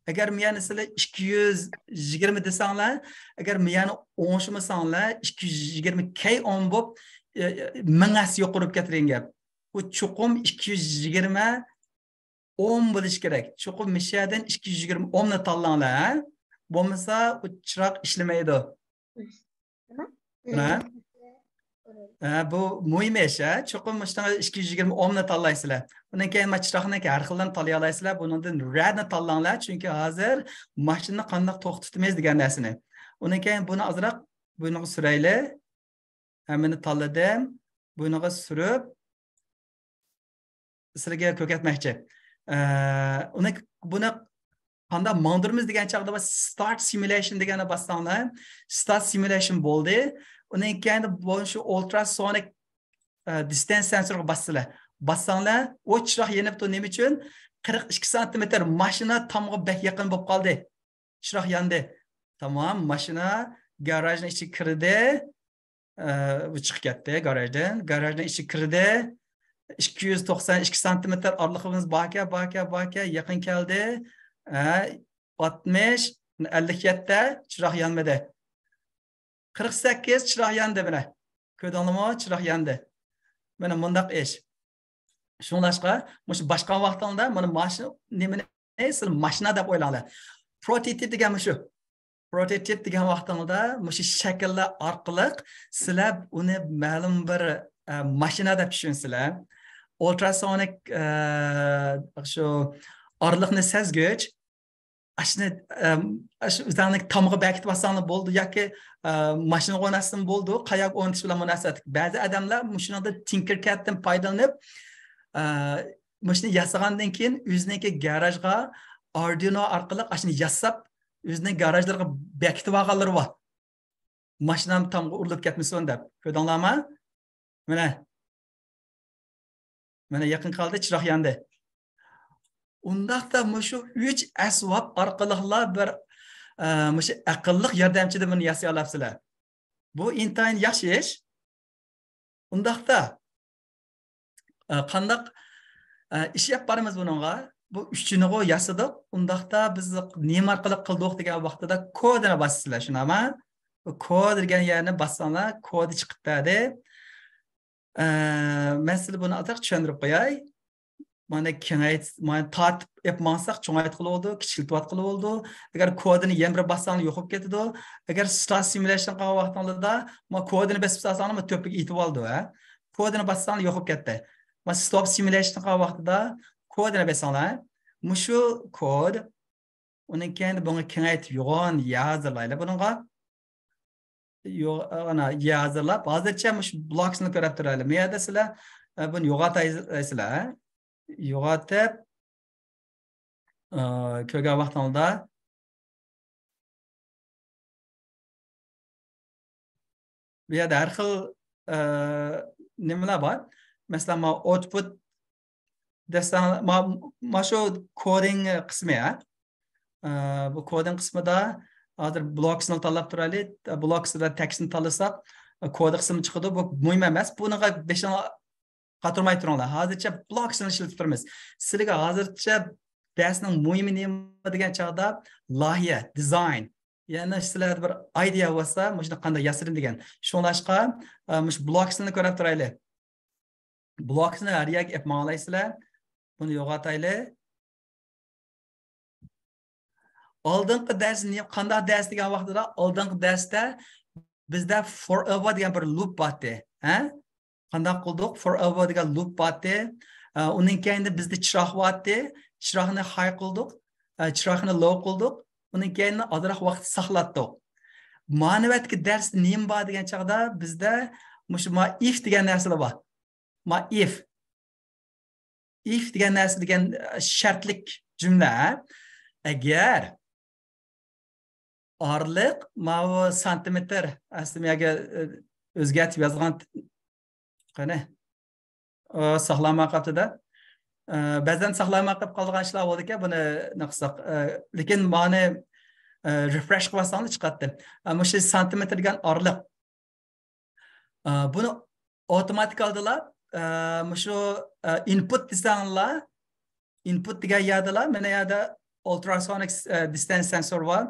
ئەگەر مۇيەنى سىلەر ئىككى يۈز يىگىرمە دېسەڭلار، ئەگەر مۇيەنى ئوڭشىمىساڭلار، ئىككى يۈز يىگىرمە كەي ئوم بولۇپ، مىڭ ھەسسە يۇقىرى بولۇپ كېتىدىغان گەپ. بۇ چوقۇم ئىككى يۈز يىگىرمە ئوم بولۇشى كېرەك. چوقۇم مۇشۇ يەردىن ئىككى يۈز يىگىرمە ئومنى تاللاڭلار، ھە؟ بولمىسا، ئۇ چىراغ ئىشلىمەيدۇ. ھە؟ ھە، بۇ مۇھىم ئىش، ھە؟ چوقۇم مۇشۇنىڭ ئىككى يۈز يىگىرمە ئومنى تاللايسىلەر. ئۇنىڭ كېيىن مانا چىراغنىڭ ھەر خىللىرىنى تاللىيالايسىلەر. بۇنىڭدىن رەدنى تاللاڭلار، چۈنكى ھازىر ماشىنىنى قانداق توختىتىمىز دېگەن نەرسىنى. ئۇنىڭ كېيىن بۇنى ئازراق بۇينىغا سۈرەيلى. ھەممىنى تاللىدىم. بۇينىغا سۈرۈپ، سىلەرگە كۆرسەتمەكچى. ئە، ئۇنى، بۇنى قانداق ماڭدۇرىمىز دېگەن چاغدا start simulation دېگەننى باسساڭلار، start simulation بولدى. ئۇنىڭ كەينىدە بۇ شۇ ultrasonic، ئە، distance sensorغا باسسىلەر. باسساڭلار، ئۇ چىراغ يېنىپتۇ. نېمە ئۈچۈن؟ قىرىق ئىككى سانتىمېتىر، ماشىنا تامغا بەك يېقىن بولۇپ قالدى. چىراغ ياندى. تامام، ماشىنا گاراژنىڭ ئىچىگە كىردى. ئە، بۇ چىقىپ كەتتى گاراژدىن. گاراژنىڭ ئىچىگە كىردى. ئىككى يۈز توقسان ئىككى سانتىمېتىر ئارىلىقىمىز باركەن، باركەن، باركەن، يېقىن كەلدى. ئە، ئاتمىش، ئەللىك يەتتە، چىراغ يانمىدى. قىرىق سەككىز، چىراغ ياندى مانا. كۆردۈڭلارمۇ؟ چىراغ ياندى. مانا مۇنداق ئىش. شۇڭلاشقا، مۇشۇ باسقان ۋاقتىڭدا، مانا ماشىنا، نېمىنى، سىلەر ماشىنا دەپ ئويلاڭلار. پروتوتىپ دېگەن مۇشۇ. پروتوتىپ دېگەن ۋاقتىڭدا مۇشۇ شەكىللەر ئارقىلىق سىلەر ئۇنى مەلۇم بىر، ئە، ماشىنا دەپ چۈشىنىسىلەر. ئۇلتراسونىك، ئە، شۇ ئارىلىقنى سەزگۈچ، ئاشۇنى، ئەم، ئاشۇ ئۆزۈڭنى تامغا بەكىتىپ ئالساڭلا بولىدۇ ياكى، ئە، ماشىنىغا ئورناتسىمۇ بولىدۇ، قاياققا ئورنىتىش بىلەن مۇناسىۋەتلىك. بەزى ئادەملەر مۇشۇنىڭدىن تىنكېركەدتىن پايدىلىنىپ، ئە، مۇشۇنى ياسىغاندىن كېيىن ئۆزىنىڭكى گاراژغا ئاردۇينو ئارقىلىق ئاشۇنى ياساپ، ئۆزىنىڭ گاراژلىرىغا بەكىتىپ ئالغانلىرى بار. ماشىنام تامغا ئۇرۇلۇپ كەتمىسۇن دەپ. كۆردۈڭلارما؟ مانا. مانا يېقىن قالدى، چىراغ ياندى. ئۇنداقتا مۇشۇ ئۈچ ئەسۋاب ئارقىلىقلا بىر، ئە، مۇشۇ ئەقىللىق ياردەمچىدە بۇنى ياسىيالاپسىلەر. بۇ ئىنتايىن ياخشى ئىش. ئۇنداقتا، ئە، قانداق، ئە، ئىش ئېلىپ بارىمىز بۇنىڭغا؟ بۇ ئۈچىنىغۇ ياسىدۇق. ئۇنداقتا بىز نېمە ئارقىلىق قىلدۇق دېگەن ۋاقتىدا كودىنى باسىسىلەر، شۇنداقمۇ؟ بۇ كود دېگەن يەرنى باسساڭلار، كودى چىقىپ بەردى. ئە، مەن سىزگە بۇنى ئازراق چۈشەندۈرۈپ قوياي. مانا كېڭەيت-، مانا تارتىپ ئېلىپ ماڭساق چوڭايتقىلى بولىدۇ، كىچىكلىتىۋاتقىلى بولىدۇ. ئەگەر كودىنى يەنە بىر باسساڭلار يوقاپ كېتىدۇ. ئەگەر ستارت سىمۇليېيشن قىلغان ۋاقتىڭلاردا، ما كودىنى بېسىپ سالساڭلار، ما تۆپىگە ئېتىۋالىدۇ، ھە. كودىنى باسساڭلار يوقاپ كەتتى. ما ستوپ سىمۇليېيشن قىلغان ۋاقتىدا كودىنى بېسىڭلار. مۇشۇ كود، ئۇنىڭ كەينىدە بۇنى كېڭەيتىپ يوغان يا ھازىرلايلى بۇنىڭغا. يو-، ئانا، يا ھازىرلاپ، ھازىرچە مۇشۇ بلوكسنى كۆرۈپ تۇرايلى. مۇ يەردە سىلەر، ئە، بۇنى يوغاتايسىلەر، ھە؟ يوغاتىپ، ئە، كۆرگەن ۋاقتىڭلاردا بۇ يەردە ھەر خىل، ئە، نېمىلەر بار. مەسىلەن، ما ئوتپۇت دەسسەڭ، ما، ما شۇ كودىنگ قىسمى، ھە؟ ئە، بۇ كودىنگ قىسمىدا ھازىر بلوكسنى تاللاپ تۇرايلى. بلوكسدا تېكىستنى تاللىساق، كود قىسمى چىقىدۇ. بۇ مۇھىم ئەمەس. بۇنىڭغا بېشىڭلار قاتۇرماي تۇرۇڭلار. ھازىرچە بلوكسنى ئىشلىتىپ تۇرىمىز. سىلەرگە ھازىرچە دەرسنىڭ مۇھىمى نېمە دېگەن چاغدا لايىھە، دىزاين. يەنە سىلەردە بىر ئايدىيە بولسا، مۇشۇنى قانداق ياسىدىم دېگەن. شۇڭلاشقا، ئە، مۇشۇ بلوكسنى كۆرۈپ تۇرايلى. بلوكسنى ھەر يەرگە ئېلىپ ماڭالايسىلەر. بۇنى يوقاتايلى. ئالدىنقى دەرس نېمە، قانداق دەرس دېگەن ۋاقتىدا، ئالدىنقى دەرستە بىزدە فورئېۋېر دېگەن بىر لوپ بارتى. ھە؟ قانداق قىلدۇق؟ فورئېۋېر دېگەن لوپ بارتى. ئە، ئۇنىڭ كەينىدە بىزدە چىراغ بارتى. چىراغنى ھاي قىلدۇق. ئە، چىراغنى لو قىلدۇق. ئۇنىڭ كەينىدە ئازراق ۋاقىت ساقلاتتۇق. مانىۋەتتىكى دەرستە نېمە بار دېگەن چاغدا بىزدە مۇشۇ ما ئىف دېگەن نەرسىلەر بار. ما ئىف. ئىف دېگەن نەرسە دېگەن، ئە، شەرتلىك جۈملە. ئەگەر ئارىلىق ماۋۇ سانتىمېتىر، ئەسلى مەگە، ئە، ئۆزگەرتىپ يازغان، قېنى. ئۇ ساقلانماي قاپتۇ-دە. ئە، بەزەن ساقلانماي قېلىپ قالىدىغان ئىشلار بولىدىكەن، بۇنى نېمە قىلساق. ئە، لېكىن مانى، ئە، رېفرېش قىلىۋاتساڭلار چىقاتتى. ئە، مۇشۇ سانتىمېتىر دېگەن ئارىلىق. ئە، بۇنى ئاپتوماتىك ھالدىلا، ئە، مۇشۇ، ئە، ئىنپۇت دېسەڭلار، ئىنپۇت دېگەن يەردىلا، مانا يەردە ئۇلتراسونىك، ئە، دىستانس سېنسور بار.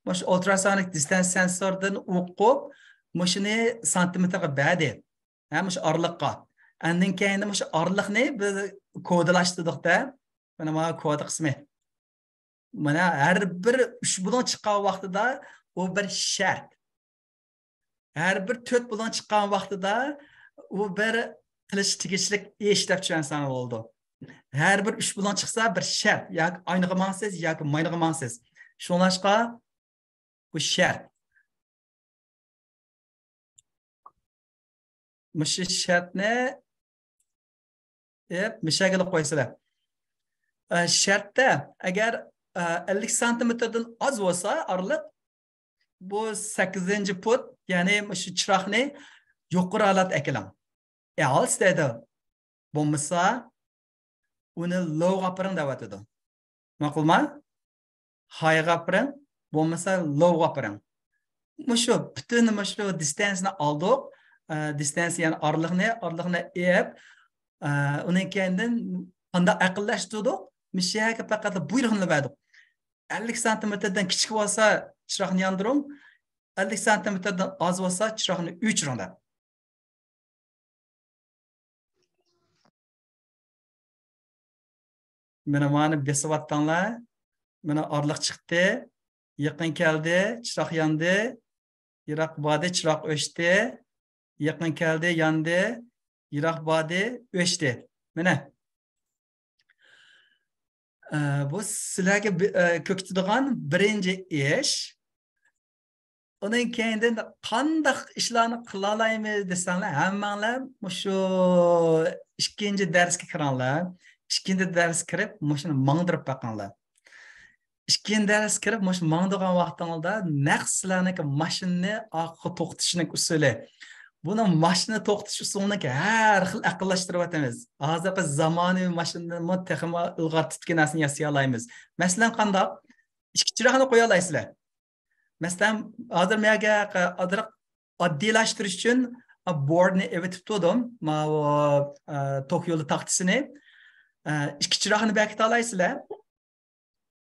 مۇشۇ ئۇلتراسونىك دىستانس سېنسوردىن ئوقۇپ، مۇشۇنى سانتىمېتىرغا بەردى. ھە، مۇشۇ ئارىلىققا. ئاندىن كېيىن مۇشۇ ئارىلىقنى بىز كودلاشتۇردۇق-دە. مانا، مانا كود قىسمى. مانا ھەر بىر ئۈچ بۇلۇڭ چىققان ۋاقتىدا ئۇ بىر شەرت. ھەر بىر تۆت بۇلۇڭ چىققان ۋاقتىدا ئۇ بىر قىلىش تېگىشلىك ئىش دەپ چۈشەنسەڭ بولىدۇ. ھەر بىر ئۈچ بۇلۇڭ چىقسا بىر شەرت، ياكى ئاينىغا ماڭىسىز، ياكى ماينىغا ماڭىسىز. شۇڭلاشقا بۇ شەرت. مۇشۇ شەرتنى ئېلىپ، مۇشەگە ئېلىپ قويسىلەر. ئە، شەرتتە، ئەگەر، ئە، ئەللىك سانتىمېتىردىن ئاز بولسا ئارىلىق، بۇ سەككىزىنچى پۇت، يەنى مۇشۇ چىراغنى يۇقىرى ھالەتكە ئەكېلىڭ. ئېلس دەيدۇ. بولمىسا، ئۇنى لوغا ئاپىرىڭ دەۋاتىدۇ. ماقۇلما؟ ھايغا ئاپىرىڭ، بولمىسا لوغا ئاپىرىڭ. مۇشۇ پۈتۈن مۇشۇ دىستانسنى ئالدۇق. ئە، دىستانس، يەنى ئارىلىقنى، ئارىلىقنى ئېلىپ، ئە، ئۇنىڭ كەينىدىن قانداق ئەقىللەشتۈردۇق؟ مۇشۇ يەرگە پەقەت بۇيرۇقنى بەردۇق. ئەللىك سانتىمېتىردىن كىچىك بولسا چىراغنى ياندۇرۇڭ، ئەللىك سانتىمېتىردىن ئاز بولسا چىراغنى ئۆچۈرۈڭ دەپ. مانا مانى بېسىۋاتتىڭلار. مانا ئارىلىق چىقتى. يېقىن كەلدى، چىراغ ياندى. يىراق باردى، چىراغ ئۆچتى. يېقىن كەلدى، ياندى. يىراق باردى، ئۆچتى. مانا. ئە، بۇ سىلەرگە بى-، ئە، كۆكىتىدىغان بىرىنچى ئىش. ئۇنىڭ كەينىدىن قانداق ئىشلارنى قىلالايمىز دېسەڭلار، ھەممەڭلار مۇشۇ ئىككىنچى دەرسكە كىرىڭلار. ئىككىنچى دەرسكە كىرىپ، مۇشۇنى ماڭدۇرۇپ بېقىڭلار. ئىككىنچى دەرسكە كىرىپ، مۇشۇ ماڭدۇرغان ۋاقتىڭلاردا نەق سىلەرنىڭكى ماشىنىنى ئارقىغا توختىتىشنىڭ ئۇسۇلى. بۇنىڭ ماشىنا توختىتىش ئۇسۇلىنىڭكى ھەر خىل ئەقىللەشتۈرۈۋاتىمىز. ھازىرقى زامانىۋى ماشىنىدىنمۇ تېخىمۇ ئىلغار تىپتىكى نەرسىنى ياسىيالايمىز. مەسىلەن، قانداق؟ ئىككى چىراغنى قويالايسىلەر. مەسىلەن، ھازىر مەگە ئازراق ئاددىيلاشتۇرۇش ئۈچۈن بوردنى ئېۋىتىپ تۇردۇم. ماۋۇ، ئە، توك يولى تاختىسىنى. ئە، ئىككى چىراغنى بەركىتەلايسىلەر.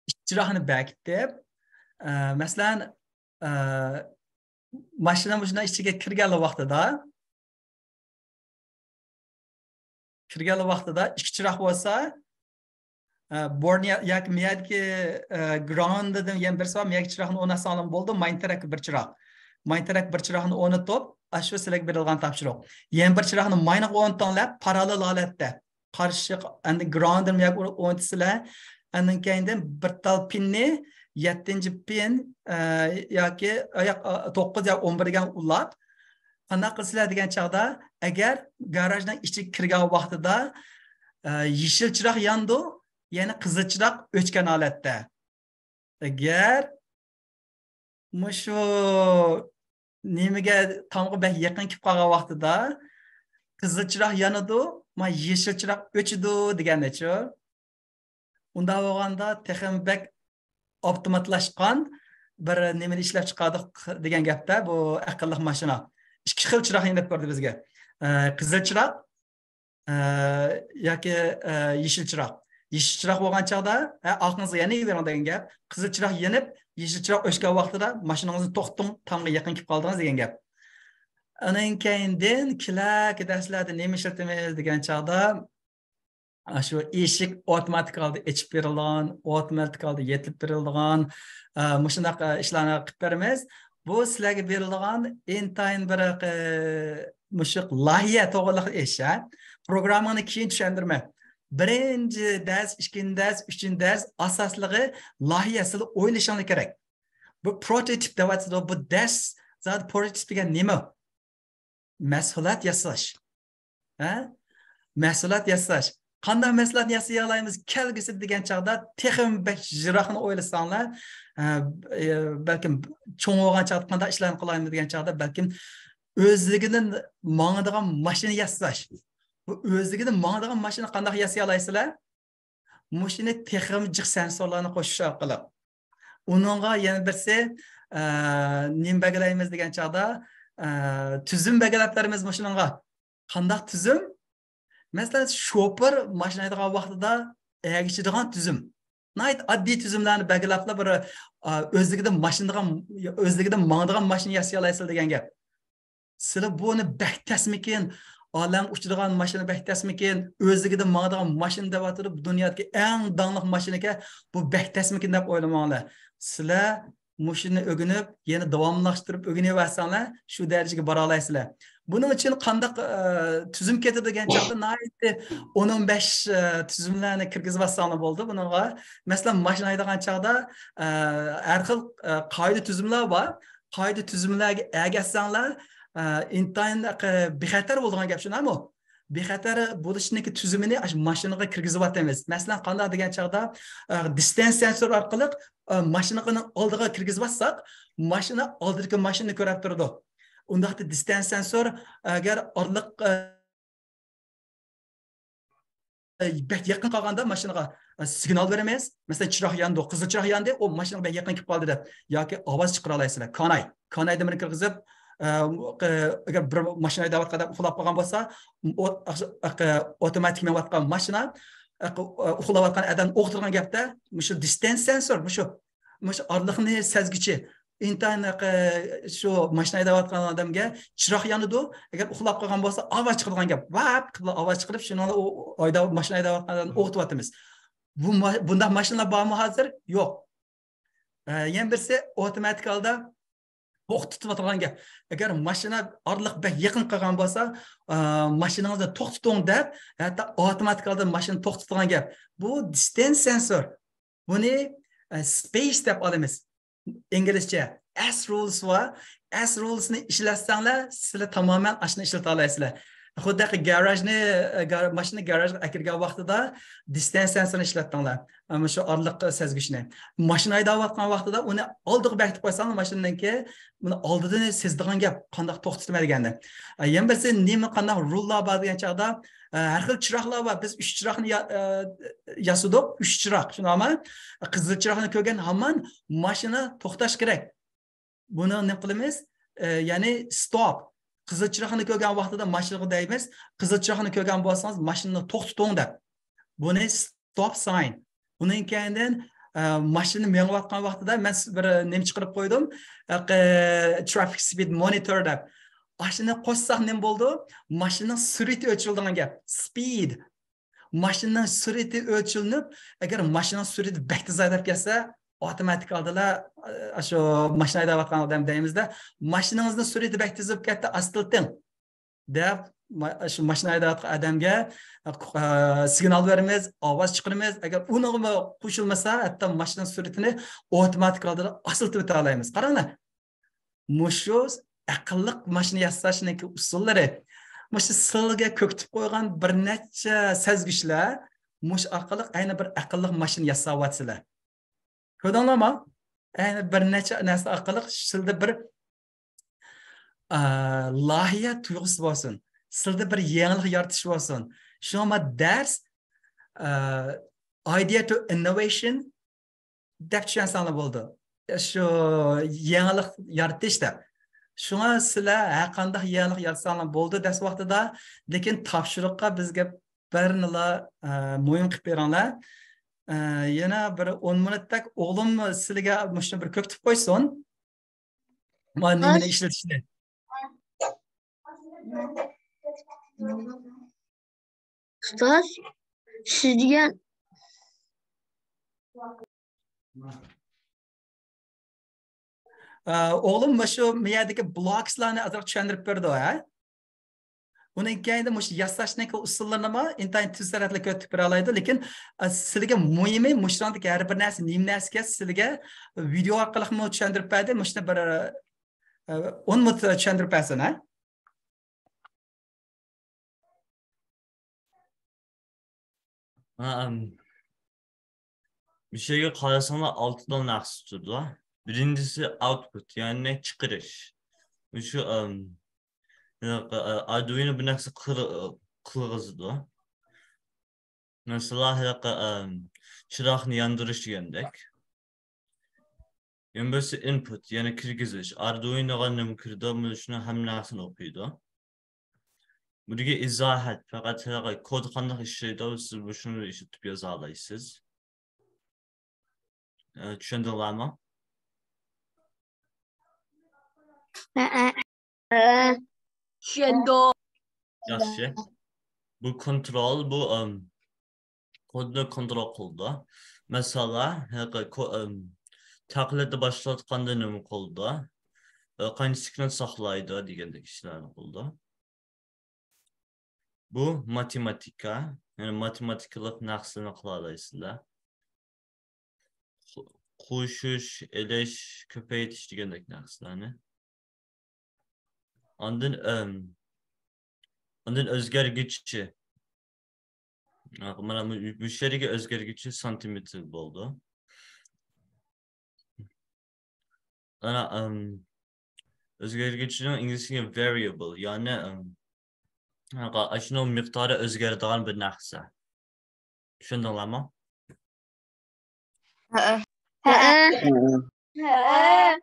ئىككى چىراغنى بەركىتىپ، ئە، مەسىلەن، ئە، ماشىنا مۇشۇنىڭ ئىچىگە كىرگەنلا ۋاقتىدا، كىرگەنلا ۋاقتىدا ئىككى چىراغ بولسا، ئە، بورنى يا-، ياكى مىيەدىكى، ئە، گراوندىدىن يەنە بىرسى بار، مىيەدىكى چىراغنى ئورناتساڭلار بولدى، ماينىتەرەپكە بىر چىراغ. ماينىتەرەپكە بىر چىراغنى ئورنىتىپ، ئاشۇ سىلەرگە بېرىلغان تاپشۇرۇق. يەنە بىر چىراغنى ماينىغا ئورنىتىڭلار، پاراللېل ھالەتتە. قارشى، ئەمدى گراوندىنى ياكى ئورنىتىسىلەر. ئاندىن كەينىدىن بىر تال پىننى، يەتتىنچى پىن، ئە، ياكى، ئە، ياق، ئە، توققۇز ياكى ئون بىر دېگەن ئۇلاپ، قانداق قىلىسىلەر دېگەن چاغدا، ئەگەر گاراژنىڭ ئىچىگە كىرگەن ۋاقتىدا، ئە، يېشىل چىراغ يانىدۇ، يەنى قىزىل چىراغ ئۆچكەن ھالەتتە. ئەگەر مۇشۇ نېمىگە، تامغا بەك يېقىن كېلىپ قالغان ۋاقتىدا قىزىل چىراغ يانىدۇ، ما يېشىل چىراغ ئۆچىدۇ دېگەننىچۇ. ئۇنداق بولغاندا تېخىمۇ بەك ئاپتوماتلاشقان بىر نېمىنى ئىشلەپ چىقاردۇق دېگەن گەپتە، بۇ ئەقىللىق ماشىنا. ئىككى خىل چىراغ يېنىپ بەردى بىزگە. ئە، قىزىل چىراغ، ئە، ياكى، ئە، يېشىل چىراغ. يېشىل چىراغ بولغان چاغدا، ھە، ئارقىڭىزغا يەنە بېرىڭ دېگەن گەپ. قىزىل چىراغ يېنىپ، يېشىل چىراغ ئۆچكەن ۋاقتىدا ماشىنىڭىزنى توختىتىڭ، تامغا يېقىن كېلىپ قالدىڭىز دېگەن گەپ. ئانىڭ كەينىدىن كېلەركى دەرسلەردە نېمە ئىشلىتىمىز دېگەن چاغدا، ئاشۇ ئىشىك ئاپتوماتىك ھالدا ئېچىپ بېرىلىدىغان، ئاپتوماتىك ھالدا يېپىپ بېرىلىدىغان، ئە، مۇشۇنداق، ئە، ئىشلارنى قىلىپ بېرىمىز. بۇ سىلەرگە بېرىلىدىغان ئىنتايىن بىر، ئە، مۇشۇ لايىھە توغرىلىق ئىش، ھە. پروگراممىنى كېيىن چۈشەندۈرىمەن. بىرىنچى دەرس، ئىككىنچى دەرس، ئۈچىنچى دەرس ئاساسلىقى لايىھە، سىلەر ئويلىشىڭلار كېرەك. بۇ پروتوتىپ دەۋاتىدۇ. بۇ دەرس زادى پروتوتىپ دېگەن نېمە؟ مەھسۇلات ياساش. ھە؟ مەھسۇلات ياساش. قانداق مەھسۇلات ياسىيالايمىز كەلگۈسىدە دېگەن چاغدا تېخىمۇ بەك يىراقنى ئويلىساڭلار، ئە، ئە، بەلكىم چوڭ بولغان چاغدا قانداق ئىشلارنى قىلايمىز دېگەن چاغدا بەلكىم ئۆزلۈكىدىن ماڭىدىغان ماشىنا ياساش. بۇ ئۆزلۈكىدىن ماڭىدىغان ماشىنا قانداق ياسىيالايسىلەر؟ مۇشۇنى تېخىمۇ جىق سەنسورلارنى قوشۇش ئارقىلىق. ئۇنىڭغا يەنە بىرسى، ئە، نېمە بەلگىلەيمىز دېگەن چاغدا، ئە، تۈزۈم بەلگىلەپ بېرىمىز مۇشۇنىڭغا. قانداق تۈزۈم؟ مەسىلەن، شوپۇر ماشىنا ھەيدىغان ۋاقتىدا ئەگىشىدىغان تۈزۈم. ناھايىتى ئاددىي تۈزۈملەرنى بەلگىلەپلا بىر، ئە، ئۆزلۈكىدە ماشىنىدىغان، ئۆزلۈكىدە ماڭىدىغان ماشىنا ياسىيالايسىلەر دېگەن گەپ. سىلە بۇنى بەك تەسمىكىن، ئالەم ئۇچىدىغان ماشىنا بەك تەسمىكىن، ئۆزلۈكىدە ماڭىدىغان ماشىنا دەۋاتىدۇ. بۇ دۇنيادىكى ئەڭ داڭلىق ماشىنىكەن، بۇ بەك تەسمىكىن دەپ ئويلىماڭلار. سىلە مۇشۇنى ئۆگىنىپ، يەنە داۋاملاشتۇرۇپ ئۆگىنىۋەرسەڭلار، شۇ دەرىجىگە بارالايسىلەر. بۇنىڭ ئۈچۈن قانداق، ئە، تۈزۈم كېتىدۇ دېگەن چاغدا ناھايىتى ئون ئون بەش، ئە، تۈزۈملەرنى كىرگۈزۈۋاتساڭلار بولدى بۇنىڭغا. مەسىلەن، ماشىنا ھەيدىغان چاغدا، ئە، ھەر خىل، ئە، قائىدە تۈزۈملەر بار. قائىدە تۈزۈملەرگە ئەگەشسەڭلار، ئە، ئىنتايىن، ئە، بىخەتەر بولىدىغان گەپ، شۇنداقمۇ؟ بىخەتەر بولۇشنىڭكى تۈزۈمىنى ئاشۇ ماشىنىغا كىرگۈزۈۋاتىمىز. مەسىلەن، قانداق دېگەن چاغدا، ئە، دىستانس سەنسور ئارقىلىق، ئە، ماشىنىنىڭ ئالدىغا كىرگۈزۈۋاتساق، ماشىنا ئالدىدىكى ماشىنىنى كۆرۈپ تۇرىدۇ. ئۇنداقتا دىستانس سەنسور، ئەگەر ئارىلىق، ئە، بەك يېقىن قالغاندا ماشىنىغا، ئە، سىگنال بېرىمىز. مەسىلەن، چىراغ ياندى، قىزىل چىراغ ياندى، ئۇ ماشىنىغا بەك يېقىن كېلىپ قالدى دەپ. ياكى ئاۋاز چىقىرالايسىلەر. كاناي، كاناي دېمىنى كىرگۈزۈپ، ئە، ئە، ئەگەر بىر ماشىنا ھەيدەۋاتقان ئادەم ئۇخلاپ قالغان بولسا، ئو-، ئە، ئە، ئوتوماتىك مېڭىۋاتقان ماشىنا، ئە، ئە، ئۇخلاۋاتقان ئادەمنى ئويغىتىدىغان گەپتە، مۇشۇ دىستانس سەنسور، مۇشۇ، مۇشۇ ئارىلىقنى سەزگۈچى. ئىنتايىن، ئە، شۇ ماشىنا ھەيدەۋاتقان ئادەمگە چىراغ يانىدۇ. ئەگەر ئۇخلاپ قالغان بولسا، ئاۋاز چىقىدىغان گەپ. ۋاپ قىلىپ ئاۋاز چىقىرىپ، شۇنىڭ ئۇ، ئۇ ھەيدەپ، ماشىنا ھەيدەۋاتقان ئادەمنى ئويغىتىۋاتىمىز. بۇ ما-، بۇنداق ماشىنىلار بارمۇ ھازىر؟ يوق. ئە، يەنە بىرسى ئاپتوماتىك ھالدا توختىتىۋاتىدىغان گەپ. ئەگەر ماشىنا ئارىلىق بەك يېقىن قالغان بولسا، ئە، ماشىنىڭىزنى توختىتىڭ دەپ، ھەتتا ئاپتوماتىك ھالدا ماشىنىنى توختىتىدىغان گەپ. بۇ دىستانس سەنسور. بۇنى، ئە، سپېيس دەپ ئالىمىز. ئىنگلىزچە ئەس رۇلس بار. ئەس رۇلسنى ئىشلەتسەڭلار، سىلەر تامامەن ئاشۇنى ئىشلىتەلەيسىلەر. خۇددى گاراژنى، گار-، ماشىنىنى گاراژغا ئەكىرگەن ۋاقتىدا دىستانس سەنسورنى ئىشلەتتىڭلار. ئە، مۇشۇ ئارىلىق سەزگۈچنى. ماشىنا ھەيدەۋاتقان ۋاقتىدا ئۇنى ئالدىغا بېكىتىپ قويساڭلار، ماشىنىنىڭكى بۇنى ئالدىدىن سېزىدىغان گەپ، قانداق توختىتىمەن دېگەندە. ئە، يەنە بىرسى نېمە، قانداق رۇللار بار دېگەن چاغدا، ئە، ھەر خىل چىراغلار بار. بىز ئۈچ چىراغنى يا-، ئە، ياسىدۇق. ئۈچ چىراغ، شۇنداقمۇ؟ قىزىل چىراغنى كۆرگەن ھامان ماشىنا توختاش كېرەك. بۇنى نېمە قىلىمىز؟ ئە، يەنى ستوپ. قىزىل چىراغنى كۆرگەن ۋاقتىدا ماشىنىغا دەيمىز، قىزىل چىراغنى كۆرگەن بولسىڭىز، ماشىنىنى توختىتىڭ دەپ. بۇنى ستوپ ساين. ئۇنىڭ كەينىدىن، ئە، ماشىنا مېڭىۋاتقان ۋاقتىدا مەن س-، بىر نېمە چىقىرىپ قويدۇم. ئە، ترافىك سپىد مونىتور دەپ. ئاشۇنى قوشساق نېمە بولىدۇ؟ ماشىنىنىڭ سۈرئىتى ئۆلچىلىدىغان گەپ. سپىد. ماشىنىنىڭ سۈرئىتى ئۆلچىلىنىپ، ئەگەر ماشىنىنىڭ سۈرئىتى بەك تېز ھەيدەپ كەتسە، ئاپتوماتىك ھالدىلا، ئە، شۇ ماشىنا ھەيدەۋاتقان ئادەم دەيمىزدە، ماشىنىڭىزنىڭ سۈرئىتى بەك تېز بولۇپ كەتتى، ئاستىلىتىڭ دەپ، ما-، شۇ ماشىنا ھەيدەۋاتقان ئادەمگە، ئە، سىگنال بېرىمىز، ئاۋاز چىقىرىمىز. ئەگەر ئۇنىڭغىمۇ قوشۇلمىسا، ھەتتا ماشىنىنىڭ سۈرئىتىنى ئاپتوماتىك ھالدا ئاستىلىتىپ ئۆتەلەيمىز. قاراڭلار، مۇشۇ ئەقىللىق ماشىنا ياساشنىڭكى ئۇسۇللىرى، مۇشۇ سىلگە كۆكتۈپ قويغان بىر نەچچە سەزگۈچلەر مۇشۇ ئارقىلىق ئەينى بىر ئەقىللىق ماشىنا ياساۋاتىسىلەر. كۆردۈڭلارمۇ؟ ئەينى بىر نەچچە نەرسە ئارقىلىق سىلدە بىر، ئا، لايىھە تۇيغۇسى بولسۇن. سىلدە بىر يېڭىلىق يارىتىش بولسۇن. شۇڭا دەرس، ئا، idea to innovation دەپ چۈشەنسەڭلار بولىدۇ. شۇ يېڭىلىق يارىتىش دەپ. شۇڭا سىلەر ھەر قانداق يېڭىلىق ياراتساڭلار بولىدۇ دەرس ۋاقتىدا، لېكىن تاپشۇرۇققا بىزگە بىرنىلا، ئە، مۇھىم قىلىپ بېرىڭلار. ئە، يەنە بىر ئون مىنۇتتەك ئوغلۇم سىلىگە مۇشۇنى بىر كۆكتۈپ قويسۇن. ما نېمىنى ئىشلىتىشنى. ئۇستاز، سىز دېگەن ئە، ئوغلۇم مۇشۇ مۇ يەردىكى بلوكسلارنى ئازراق چۈشەندۈرۈپ بېرىدۇ، ھە؟ ئۇنىڭ كەينىدە مۇشۇ ياساشنىڭ ئۇسۇللىرىنىمۇ ئىنتايىن تېز سۈرئەتلىك كۆتۈرۈپ بېرەلەيدۇ، لېكىن، ئە، سىلىگە مۇھىمى مۇشۇنىڭدىكى ھەر بىر نەرسە نېمە نەرسە ئىكەن سىلىگە ۋىدېئو ئارقىلىقمۇ چۈشەندۈرۈپ بەردى. مۇشۇنى بىر، ئە، ئون مىنۇت چۈشەندۈرۈپ بەرسۇن، ھە؟ ھە، ئەم، بىر شەيگە قارىساڭلار، ئالتە تال نەرسە تۇرىدۇ. بىرىنچىسى ئاۋتپۇت، يەنى چىقىرىش. مۇشۇ، ئەم، ھېلىقى، ئە، ئاردۇينو بىر نەرسە قىل-، قىلغۇزىدۇ. مەسىلەن، ھېلىقى، ئەم، چىراغنى ياندۇرۇش دېگەندەك. يەنە بىرسى ئىنپۇت، يەنى كىرگۈزۈش. ئاردۇينوغا نېمە كىرىدۇ، مۇشۇنىڭ ھەممە نەرسىنى ئوقۇيدۇ. بۇ دېگەن ئىزاھات، پەقەت ھېلىقى كود قانداق ئىشلەيدۇ، سىز مۇشۇنى ئىشلىتىپ يازالايسىز. ئە، چۈشەندىڭلارمۇ؟ ھەئە. ھەئە. چۈشەندۇق. ياخشى. بۇ كونترول، بۇ، ئەم، كودنى كونترول قىلىدۇ. مەسىلەن، ھېلىقى كو-، ئەم، تەقلىدنى باشلاتقاندا نېمە قىلىدۇ؟ ئە، قانچە سېكۇنت ساقلايدۇ دېگەندەك ئىشلارنى قىلىدۇ. بۇ ماتېماتىكا، يەنى ماتېماتىكىلىق نەرسىلەرنى قىلالايسىلەر. قو-، قوشۇش، ئېلىش، كۆپەيتىش دېگەندەك نەرسىلەرنى. ئاندىن، ئەم، ئاندىن ئۆزگەرگۈچى. مانا بۇ، بۇ يەردىكى ئۆزگەرگۈچى سانتىمېتىر بولىدۇ. ئەنە، ئەم، ئۆزگەرگۈچىنىڭ ئىنگلىزچىسى ۋارىيابىل، يەنى، ئەم، ئاشۇنىڭ مىقدارى ئۆزگەرىدىغان بىر نەرسە. چۈشەندىڭلارمۇ؟ ھەئە. ھەئە. ھەئە.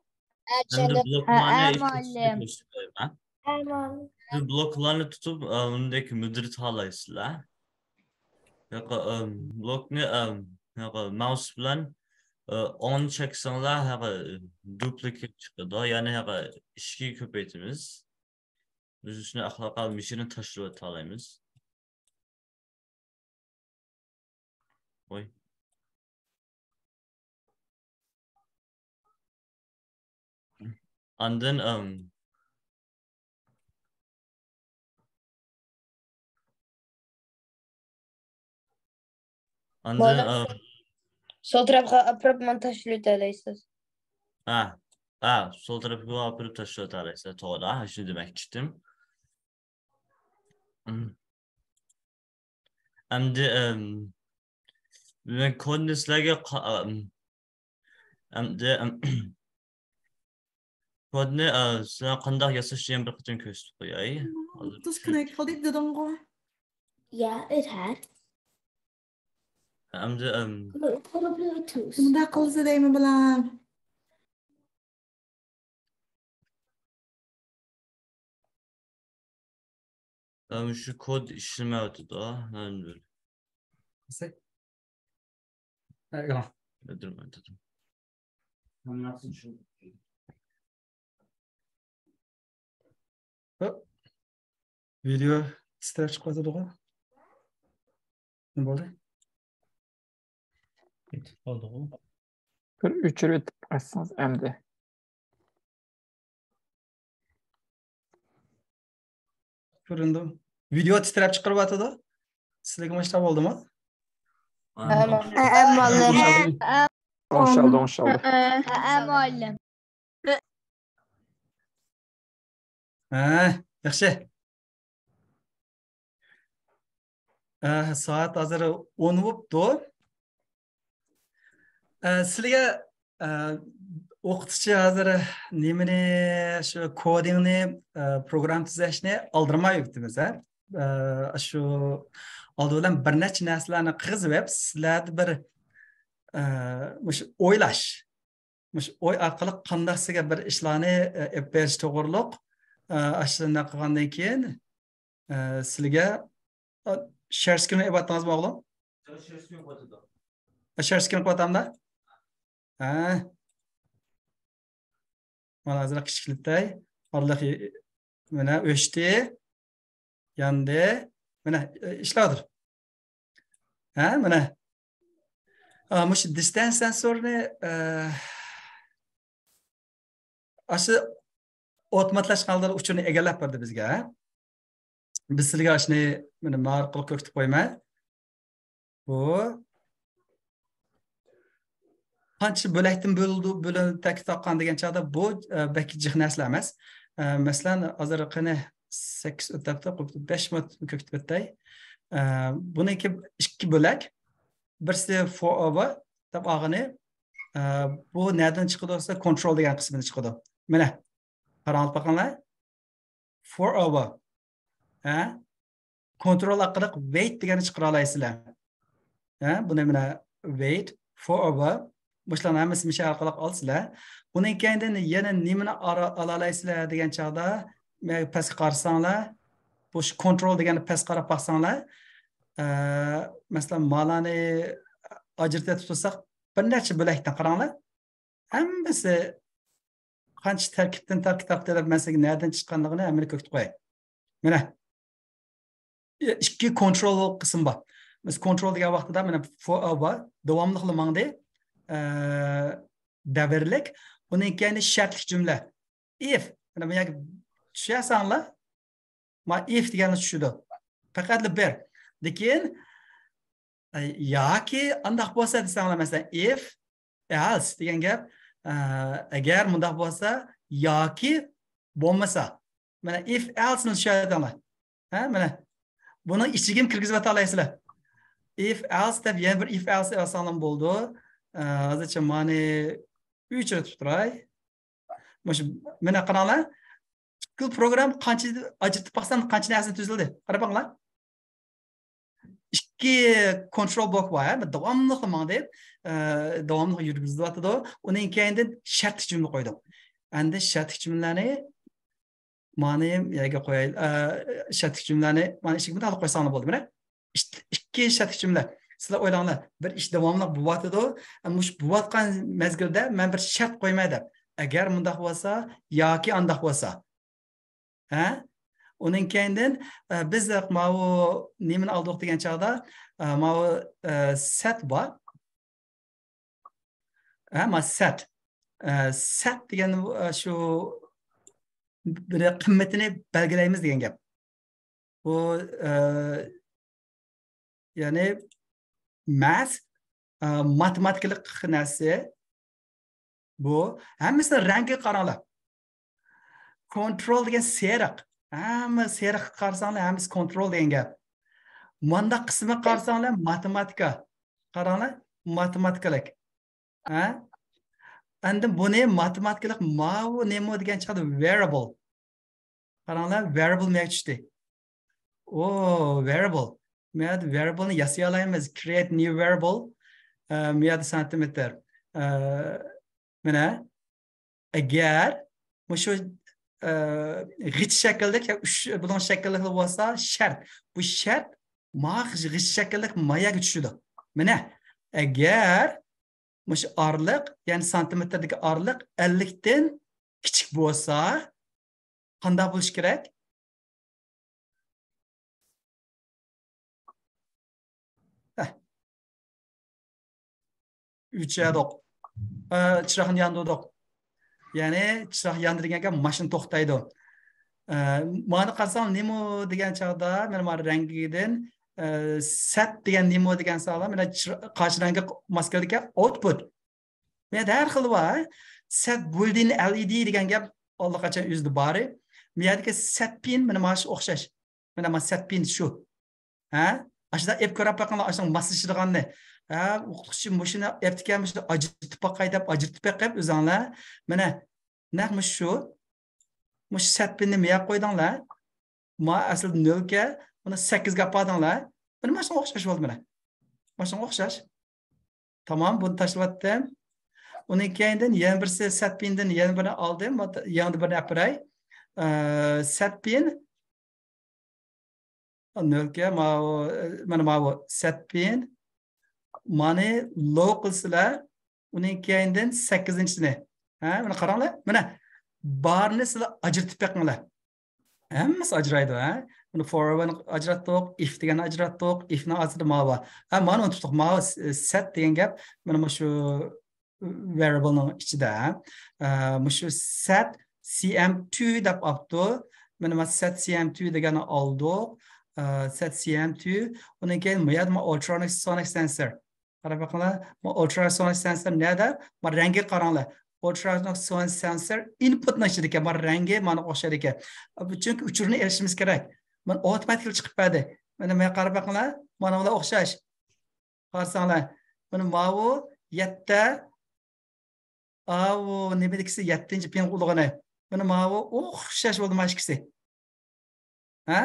ئەمدى بلوكلارنى ھەئە، ئىككى مۇئەللىم. بۆلۈپ قويىمەن. ھەئە، مۇئەللىم. بىز بلوكلارنى تۇتۇپ، ئە، ئۇندەك مۇدىرىتالايسىلەر. ياقا، ئەم، بلوكنى، ئەم، ياقا ماۋس بىلەن، ئە، ئون چەكسەڭلار، ياقا، دوپلىكېت چىقىدۇ. يەنى، ياقا، ئىككىگە كۆپەيتىمىز. بىز شۇنى ئەخلاقىي مىشىنى تاشلىۋېتەلەيمىز. ۋاي. ئاندىن، ئەم، ئاندىن، مانا، ئەم، سول تەرەپكە ئاپىرىپ مانا تاشلىۋېتەلەيسىز. ھە، ھە، سول تەرەپكە ئاپىرىپ تاشلىۋېتەلەيسىز. توغرا، شۇنى دېمەكچى ئىدىم. ئەمدى، ئەم، مەن كودنى سىلەرگە قا-، ئەم، ئەمدى، ئەم، كودنى، ئە، سىلەر قانداق ياساشنى يەنە بىر قېتىم كۆرسىتىپ قوياي. تۇز كوننېكت قىلدى دېدىڭغۇ؟ Yeah, it had. ئەمدى، ئەم، Bluetooth. مۇنداق قىلسا دەيمەن، بالام. ئەم، شۇ كود ئىشلىمەيۋاتىدۇ. مەن بىر قىلساي. ھە، ياق. ھە، ۋىدېو تىترەپ چىقىۋاتىدىغۇ. نېمە بولدى؟ كېتىپ قالدىغۇ. بىر ئۆچۈرۈۋېتىپ قويسىڭىز ئەمدى. كۆرۈندى. ۋىدېو تىترەپ چىقىرىۋاتىدۇ. سىلەرگە مۇشۇنداق بولدىمۇ؟ ھە، مۇئەللىم. ئوڭشالدى، ئوڭشالدى. ھە، مۇئەللىم. ھە، ياخشى. ئە، سائەت ھازىر ئون بوپتۇ. ئە، سىلىگە، ئە، ئوقۇتقۇچى ھازىر نېمىنى، شۇ كودىڭنى، ئە، پروگرامما تۈزەشنى ئالدىرىماي ئۆگىتىمىز، ھە. ئە، شۇ ئالدى بىلەن بىر نەچچە نەرسىلەرنى قىلغۇزۇۋېپ، سىلەردە بىر، ئە، مۇشۇ ئويلاش، مۇشۇ ئوي ئارقىلىق قانداق سىلىگە بىر ئىشلارنى، ئە، ئېلىپ بېرىش توغرۇلۇق، ئە، ئاشۇنداق قىلغاندىن كېيىن، ئە، سىلىگە، ئە، شېر سكرىننى ئېلىۋاتتىڭىزمۇ، ئوغلۇم؟ شېر سكرىن قىلىۋاتامدا؟ ھە. مانا ھازىر كىچىكلىتەي. ئارىلىق، مانا ئۆچتى، ياندى. مانا ئىشلەۋاتىدۇ. ھە، مانا. ئا، مۇشۇ دىستانس سېنسورنى، ئە، ئاشۇ ئاپتوماتلاشقان ھالدا ئۇچۇرنى ئەگەرلەپ بەردى بىزگە. بىز سىلەرگە ئاشۇنى مانا ما ئارقىلىق كۆرسىتىپ قويىمەن. بۇ قانچە بۆلەكتىن بۆلىدۇ، بۆلۈنۈپ تەركىب تاپقان دېگەن چاغدا بۇ، ئە، بەك جىق نەرسىلەر ئەمەس. ئە، مەسىلەن، ھازىر قېنى سەككىز ئۆتەپتۇ، بەش مىنۇت كۆكتە ئۆتەي. ئە، بۇنىڭكى ئىككى بۆلەك، بىرسى فور ئوۋېر دەپ ئالغىنى، ئە، بۇ نەدىن چىقىدۇ دېسە، كونترول دېگەن قىسمىدىن چىقىدۇ. مانا، قاراڭلار باقىڭلار. فور ئوۋېر. ھە؟ كونترول ئارقىلىق ۋېيت دېگەننى چىقىرالايسىلەر. ھە؟ بۇنى مانا ۋېيت، فور ئوۋېر. مۇشۇلارنى ھەممىسىنى مۇشۇ ئارقىلىق ئالىسىلەر. بۇنىڭ كەينىدىن يەنە نېمىنى ئارا-، ئالالايسىلەر دېگەن چاغدا، مەن پەسكە قارىساڭلار، بۇ شۇ كونترول دېگەننى پەس قاراپ باقساڭلار، ئە، مەسىلەن، مالارنى ئاجرىتىپ تۇرساق، بىر نەچچە بۆلەكتىن قاراڭلار. ھەممىسى قانچە تەركىبتىن تەركىب تاپتى دەپ مەن سىزگە نەدىن چىققانلىقىنى ھەممىنى كۆرسىتىپ قوياي. مانا. ئىككى كونترول قىسىم بار. بىز كونترول دېگەن ۋاقتىدا مانا فور ئوۋېر داۋاملىقلا ماڭدى. ئە، دەۋرلىك. ئۇنىڭ كەينى شەرتلىك جۈملە. ئىف. مانا بۇ يەرگە چۈشەرسەڭلار، ما ئىف دېگەننى چۈشىدۇ. پەقەتلا بىر. لېكىن، ئە، ياكى ئانداق بولسا دېسەڭلار، مەسىلەن، ئىف، ئېلس دېگەن گەپ، ئە، ئەگەر مۇنداق بولسا، ياكى بولمىسا. مانا ئىف، ئېلسنى چۈشەردىڭلار. ھە، مانا. بۇنىڭ ئىچىگىمۇ كىرگۈزۈۋېتەلەيسىلەر. ئىف، ئېلس دەپ يەنە بىر ئىف، ئېلس ئېلىۋالساڭلار بولىدۇ. ئە، ھازىرچە مانى ئۆچۈرۈپ تۇراي. مۇشۇ، مانا قاراڭلار. پۈتكۈل پروگرام قانچە ئاجرىتىپ باقسام، قانچە نەرسىدىن تۈزۈلدى. قاراپ باقىڭلار. ئىككى كونترول بوك بار، ھە؟ داۋاملىق ماڭدى. ئە، داۋاملىق يۈرگۈزۈلۈۋاتىدۇ. ئۇنىڭ كەينىدىن شەرتلىك جۈملە قويدۇق. ئەندى شەرتلىك جۈملىلەرنى مانا يەرگە قويايلى. ئە، شەرتلىك جۈملىلەرنى مانا ئىشىك بىلەن قويساڭلار بولدى. مانا ئىش-، ئىككى شەرتلىك جۈملە. سىلەر ئويلاڭلار، بىر ئىش داۋاملىق بولۇۋاتىدۇ. ئە، مۇشۇ بولۇۋاتقان مەزگىلدە مەن بىر شەرت قويماي دەپ. ئەگەر مۇنداق بولسا، ياكى ئانداق بولسا. ھە؟ ئۇنىڭ كەينىدىن، ئە، بىز ماۋۇ نېمىنى ئالدۇق دېگەن چاغدا، ئە، ماۋۇ، ئە، سەت بار. ھە، ما سەت. ئە، سەت دېگەن، ئە، شۇ بىر قىممىتىنى بەلگىلەيمىز دېگەن گەپ. بۇ، ئە، يەنى مەس، ئە، ماتېماتىكىلىق نەرسە. بۇ ھەممىسىنىڭ رەڭگىگە قاراڭلار. كونترول دېگەن سېرىق. ھەممە سېرىققا قارىساڭلار، ھەممىسى كونترول دېگەن گەپ. مانداق قىسمىغا قارىساڭلار، ماتېماتىكا. قاراڭلار، ماتېماتىكىلىق. ھە؟ ئەندى بۇنى ماتېماتىكىلىق ماۋۇ نېمە دېگەن چاغدا ۋېرىيەبىل. قاراڭلار، ۋېرىيەبىل مەيەگە چۈشتى. ئو، ۋېرىيەبىل. مەيەدە ۋېرىيەبىلنى ياسىيالايمىز. Create new variable. ئە، مەيەدە سانتىمېتىر. ئە، مانا، ئەگەر مۇشۇ، ئە، غىچ شەكىللىك يا ئۈچ بۇلۇڭ شەكىللىك بولسا شەرت. بۇ شەرت ما غىچ شەكىللىك ماياگە چۈشىدۇ. مانا، ئەگەر مۇشۇ ئارىلىق، يەنى سانتىمېتىردىكى ئارىلىق ئەللىكتىن كىچىك بولسا، قانداق بولۇشى كېرەك؟ ھە. ئۆچۈردۇق. ئە، چىراغنى ياندۇردۇق. يەنى چىراغ ياندى دېگەن گەپ ماشىنا توختايدۇ. ئە، مانا قارىساڭ، نېمە دېگەن چاغدا، مانا، مانا رەڭگىدىن، ئە، سەت دېگەن نېمە دېگەن ساغلام، مانا چىر-، قارشى رەڭگە ماس كېلىدىكەن، ئوتپۇت. مەيەدە ھەر خىل بار. سەت بۇلدىن ئەل ئى دى دېگەن گەپ ئاللىقاچان ئۆزىدە بار. مەيەدىكى سەت پىن مانا مانا شۇ ئوخشاش. مانا مانا سەت پىن شۇ. ھە؟ ئاشۇنداق ئېپ كۆرۈپ بېقىڭلار، ئاشۇنىڭ ماسلىشىدىغاننى. ھە، ئوقۇتقۇچى مۇشۇنى ئېپتىكەن، مۇشۇنى ئاجرىتىپ باقاي دەپ ئاجرىتىپ بېقىپ ئۆزۈڭلار. مانا، نەق مۇشۇ شۇ. مۇشۇ سەت پىننى مەيەگە قويدۇڭلار. ما ئەسلىدە نۆلكە، بۇنى سەككىزگە ئاپاردىڭلار. مانا ماشۇنىڭغا ئوخشاش بولدى مانا. ماشۇنىڭغا ئوخشاش. تامام، بۇنى تاشلىۋەتتىم. ئۇنىڭ كەينىدىن يەنە بىرسى سەت پىندىن يەنە بىرنى ئالدىم. يېڭىدىن بىرنى ئەپىرەي. ئە، سەت پىن. نۆلگە ماۋۇ، مانا ماۋۇ سەت پىن، مانى لو قىلسىلەر، ئۇنىڭ كەينىدىن سەككىزىنچىسىنى. ھە، مانا قاراڭلار، مانا بارنى سىلەر ئاجرىتىپ بېقىڭلار. ھەممىسى ئاجرايدۇ، ھە. بۇنى فور ۋەن ئاجراتتۇق، ئىف دېگەننى ئاجراتتۇق، ئىفنىڭ ئاستىدا ماۋۇ بار. ھە، مانا ئۇنتۇپتۇق، ماۋۇ سەت دېگەن گەپ، مانا مۇشۇ ۋەرىيەبلنىڭ ئىچىدە، ئە، مۇشۇ سەت سى ئەم تۇ دەپ ئاپتۇ. مانا، مانا سەت سى ئەم تۇ دېگەننى ئالدۇق. ئە، سەت سى ئەم تۇ. ئۇنىڭ كېيىن بۇ يەردە مانا ئۇلتراسونىك سونىك سېنسور. قاراپ بېقىڭلار. مانا ئۇلتراسونىك سېنسور نەدە؟ مانا رەڭگىگە قاراڭلار. ئۇلتراسونىك سونىك سېنسور ئىنپۇتنىڭ ئىچىدىكەن. مانا رەڭگى مانا ئوخشايدىكەن. چۈنكى ئۆچۈرۈۋېلىشىمىز كېرەك. مانا ئاپتوماتىكلىق چىقىپ بەردى. مانا، مانا قاراپ بېقىڭلار. مانا بۇلار ئوخشاش. قارىساڭلار، مانا ماۋۇ يەتتە، ئاۋۇ نېمىدىكىسى يەتتىنچى پىن ئۇلىغىنى. مانا ماۋۇ ئوخشاش بولدى، مانا ئىككىسى. ھە؟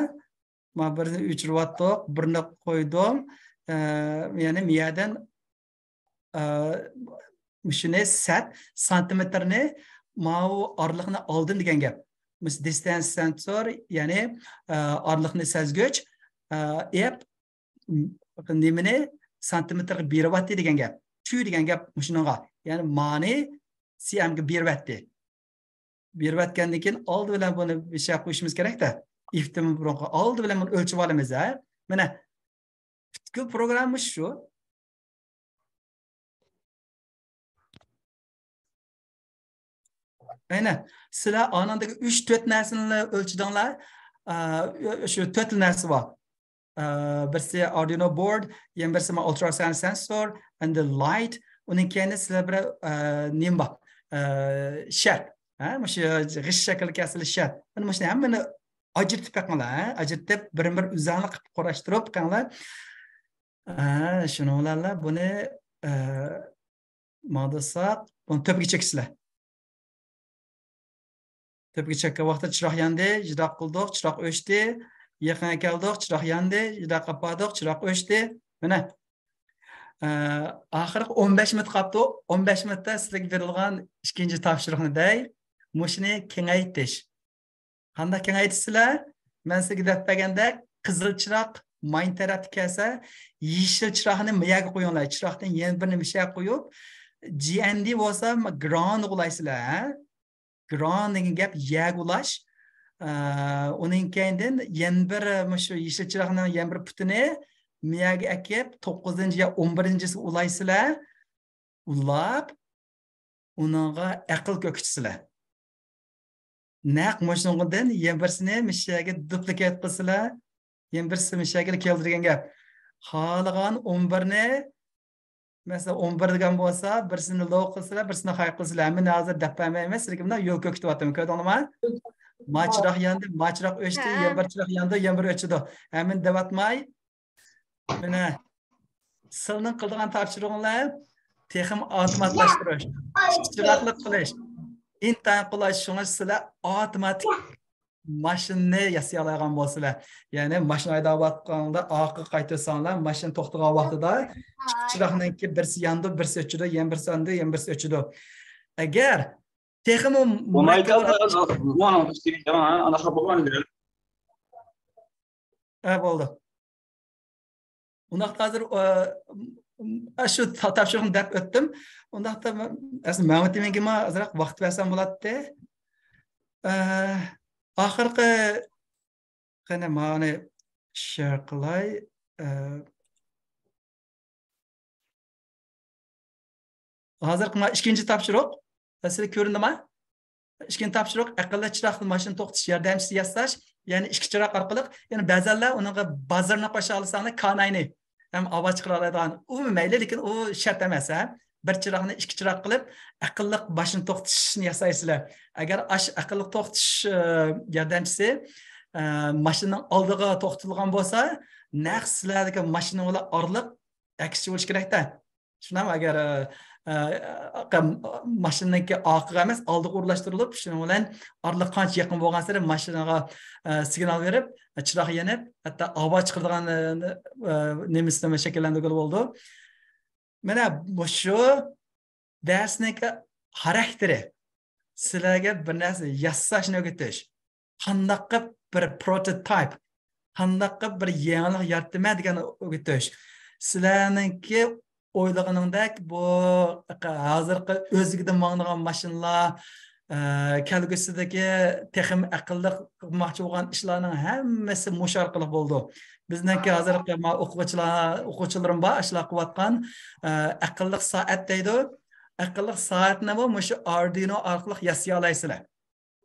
مانا بىرنى ئۆچۈرۈۋاتتۇق، بىرنى قويدۇم. ئە، يەنى مىيەدىن، ئە، مۇشۇنى سەت سانتىمېتىرنى ماۋۇ ئارىلىقنى ئالدىم دېگەن گەپ. مۇشۇ دىستانس سېنسور، يەنى، ئە، ئارىلىقنى سەزگۈچ، ئە، ئېپ نېمىنى سانتىمېتىرغا بېرىۋەتتى دېگەن گەپ. تۇ دېگەن گەپ مۇشۇنىڭغا. يەنى مانى سى ئەمگە بېرىۋەتتى. بېرىۋەتكەندىن كېيىن ئالدى بىلەن بۇنى بىر شەرت قويۇشىمىز كېرەكتە. ئىفتىن بۇرۇنقى ئالدى بىلەن بۇنى ئۆلچىۋالىمىز، ھە. مانا، پۈتكۈل پروگرامما شۇ. ئەينە، سىلەر ئانىڭدىكى ئۈچ، تۆت نەرسىنى ئۆلچىدىڭلار. ئا، شۇ تۆت نەرسە بار. ئا، بىرسى Arduino board، يەنە بىرسى ما ultrasound sensor and the light. ئۇنىڭ كەينىدە سىلەر بىر، ئا، نېمە بار؟ ئا، شەرت. ھە، مۇشۇ غىش شەكىلدىكى ئەسلى شەرت. مانا مۇشۇنى ھەممىنى ئاجرىتىپ بېقىڭلار، ھە؟ ئاجرىتىپ، بىرمۇ بىر ئۆزەڭلار قىلىپ قۇراشتۇرۇپ بېقىڭلار. ھە، شۇنىڭ بىلەنلا بۇنى، ئە، ماڭدۇرساق، بۇنى تۆپكە چېكىسىلەر. تۆپكە چەككەن ۋاقىتتا چىراغ ياندى، يىراق قىلدۇق، چىراغ ئۆچتى. يېقىنغا كەلدۇق، چىراغ ياندى، يىراق ئاپاردۇق، چىراغ ئۆچتى. مانا، ئە، ئاخىرقى ئون بەش مىنۇت قاپتۇ. ئون بەش مىنۇتتا سىزگە بېرىلغان ئىككىنچى تاپشۇرۇقنى دەي، مۇشۇنى كېڭەيتىش. قانداق كېڭەيتىسىلەر؟ مەن سىزگە دەپ بەرگەندەك، قىزىل چىراغ ماينى تەرەپتە كەلسە، يېشىل چىراغنى مۇ يەرگە قويۇڭلار. چىراغدىن يەنە بىرنى مۇشۇ يەرگە قويۇپ، جى ئەن دى بولسا، گراند قولايسىلەر، ھە؟ گراند دېگەن گەپ يەرگە ئۇلاش. ئە، ئۇنىڭ كەينىدىن يەنە بىر مۇشۇ يېشىل چىراغنىڭ يەنە بىر پۇتىنى مۇ يەرگە ئەكىپ، توققۇزىنچى يا ئون بىرىنچىسىگە ئۇلايسىلەر. ئۇلاپ، ئۇنىڭغا ئەقىل كۆكۈتسىلە. نەق مۇشۇنىڭدىن يەنە بىرسىنى مۇشۇ يەرگە دۇپلىكات قىلسىلە، يەنە بىرسى مۇشۇ يەرگە كەلدۈرگەن گەپ. خالىغان ئون بىرنى، مەسىلەن، ئون بىر دېگەن بولسا، بىرسىنى لو قىلسىلە، بىرسىنى خاي قىلسىلە. ھەممىنى ھازىر دەپ بەرمەيمەن، سىلەرگە مۇنداق يول كۆكۈتۈۋاتىمەن، كۆردۈڭلارمۇ؟ ما چىراغ ياندى، ما چىراغ ئۆچتى، ھە. يەنە بىر چىراغ ياندى، يەنە بىر ئۆچىدۇ. ھەممىنى دەۋاتماي، مانا، سىلنىڭ قىلىدىغان تاپشۇرۇقلار تېخىمۇ ئاپتوماتلاشتۇرۇش، ئىككى چىراغلىق قىلىش. ئىنتايىن قولاي، شۇڭا سىلەر ئاپتوماتىك ماشىنىنى ياسىيالايدىغان بولسىلەر. يەنى ماشىنا ھەيدەۋاتقاندا ئارقىغا قايتۇرساڭلار، ماشىنا توختىغان ۋاقتىدا ئىككى چىراغنىڭكى بىرسى ياندۇ، بىرسى ئۆچىدۇ، يەنە بىرسى ياندۇ، يەنە بىرسى ئۆچىدۇ. ئەگەر تېخىمۇ مايكال مايكال ھازىر مانا ئىشلەيدىغان، ئانا خاپا بولغان. ھە، بولدى. ئۇنداقتا ھازىر، ئە، شۇ تا-، تاپشۇرۇقنى دەپ ئۆتتۈم. ئۇنداقتا مەن، ئەسلى مەمەت ئىمىنگىمۇ ئازراق ۋاقىت بەرسەم بولاتتى. ئە، ئاخىرقى، قېنى، مانى شېر قىلاي. ئە، ھازىرقى ما ئىككىنچى تاپشۇرۇق. سىزگە كۆرۈندىما؟ ئىككىنچى تاپشۇرۇق، ئەقىللىك چىراغنى ماشىنا توختىتىش ياردەمچىسى ياساش، يەنى ئىككى چىراغ ئارقىلىق، يەنى بەزەنلەر ئۇنىڭغا بازىرنى قوشالايساڭلار، كاناينى ھەم ئاۋاز چىقىرالايدىغان، ئۇ مەيلى، لېكىن ئۇ شەرت ئەمەس، ھە. بىر چىراغنى ئىككى چىراغ قىلىپ، ئەقىللىك ماشىنا توختىتىشنى ياسايسىلەر. ئەگەر ئاش ئەقىللىك توختىتىش، ئە، ياردەمچىسى، ئە، ماشىنىنىڭ ئالدىغا توختىتىلغان بولسا، نەق سىلەردىكى ماشىنا بىلەن ئارىلىق ئەكسىچە بولۇشى كېرەكتە. شۇنداقمۇ؟ ئەگەر، ئە، ئە، ماشىنىنىڭكى ئارقىغا ئەمەس، ئالدىغا ئورۇنلاشتۇرۇلۇپ، شۇنىڭ بىلەن ئارىلىق قانچە يېقىن بولغانسېرى ماشىنىغا، ئە، سىگنال بېرىپ، چىراغ يېنىپ، ھەتتا ئاۋاز چىقىرىدىغان، ئە، ئە، نېمىسىنى شەكىللەندۈرگىلى بولىدۇ. مانا مۇشۇ دەرسنىڭكى خاراكتېرى، سىلەرگە بىر نەرسە ياساشنى ئۆگىتىش، قانداق قىلىپ بىر پروتوتايپ، قانداق قىلىپ بىر يېڭىلىق يارىتىمەن دېگەن ئۆگىتىش. سىلەرنىڭكى ئويلىغىنىڭدەك بۇ ھازىرقى ئۆزلۈكىدىن ماڭىدىغان ماشىنىلار، ئە، كەلگۈسىدىكى تېخىمۇ ئەقىللىق قىلماقچى بولغان ئىشلارنىڭ ھەممىسى مۇشۇ ئارقىلىق بولىدۇ. بىزنىڭكى ھازىرقى ما ئوقۇغۇچىلار، ئوقۇغۇچىلىرىم بار، ئاشۇلار قىلىۋاتقان، ئە، ئەقىللىق سائەت دەيدۇ. ئەقىللىق سائەتنىمۇ مۇشۇ ئاردۇينو ئارقىلىق ياسىيالايسىلەر.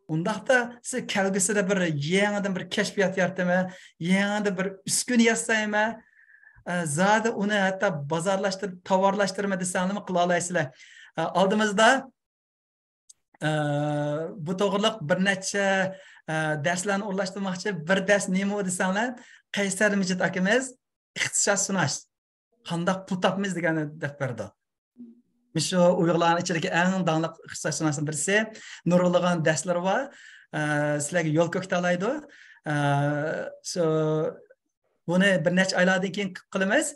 ئۇنداقتا سىز كەلگۈسىدە بىر يېڭىدىن بىر كەشپىيات يارىتىمەن، يېڭىدىن بىر ئۈسكۈنە ياسايمەن، ئە، زادى ئۇنى ھەتتا بازارلاشتۇرۇپ، تاۋارلاشتۇرىمەن دېسەڭلارمۇ قىلالايسىلەر. ئە، ئالدىمىزدا، ئە، بۇ توغرىلىق بىر نەچچە، ئە، دەرسلەرنى ئورۇنلاشتۇرماقچى. بىر دەرس نېمە ئۇ دېسەڭلار، قەيسەر مىجىت ئاكىمىز ئىقتىسادشۇناس، قانداق پۇل تاپىمىز دېگەننى دەپ بەردى. مۇشۇ ئۇيغۇرلارنىڭ ئىچىدىكى ئەڭ داڭلىق ئىقتىسادشۇناسنىڭ بىرسى، نۇرغۇنلىغان دەرسلىرى بار. ئە، سىلەرگە يول كۆرسىتەلەيدۇ. ئە، شۇ، بۇنى بىر نەچچە ئايلاردىن كېيىن قىلىمىز.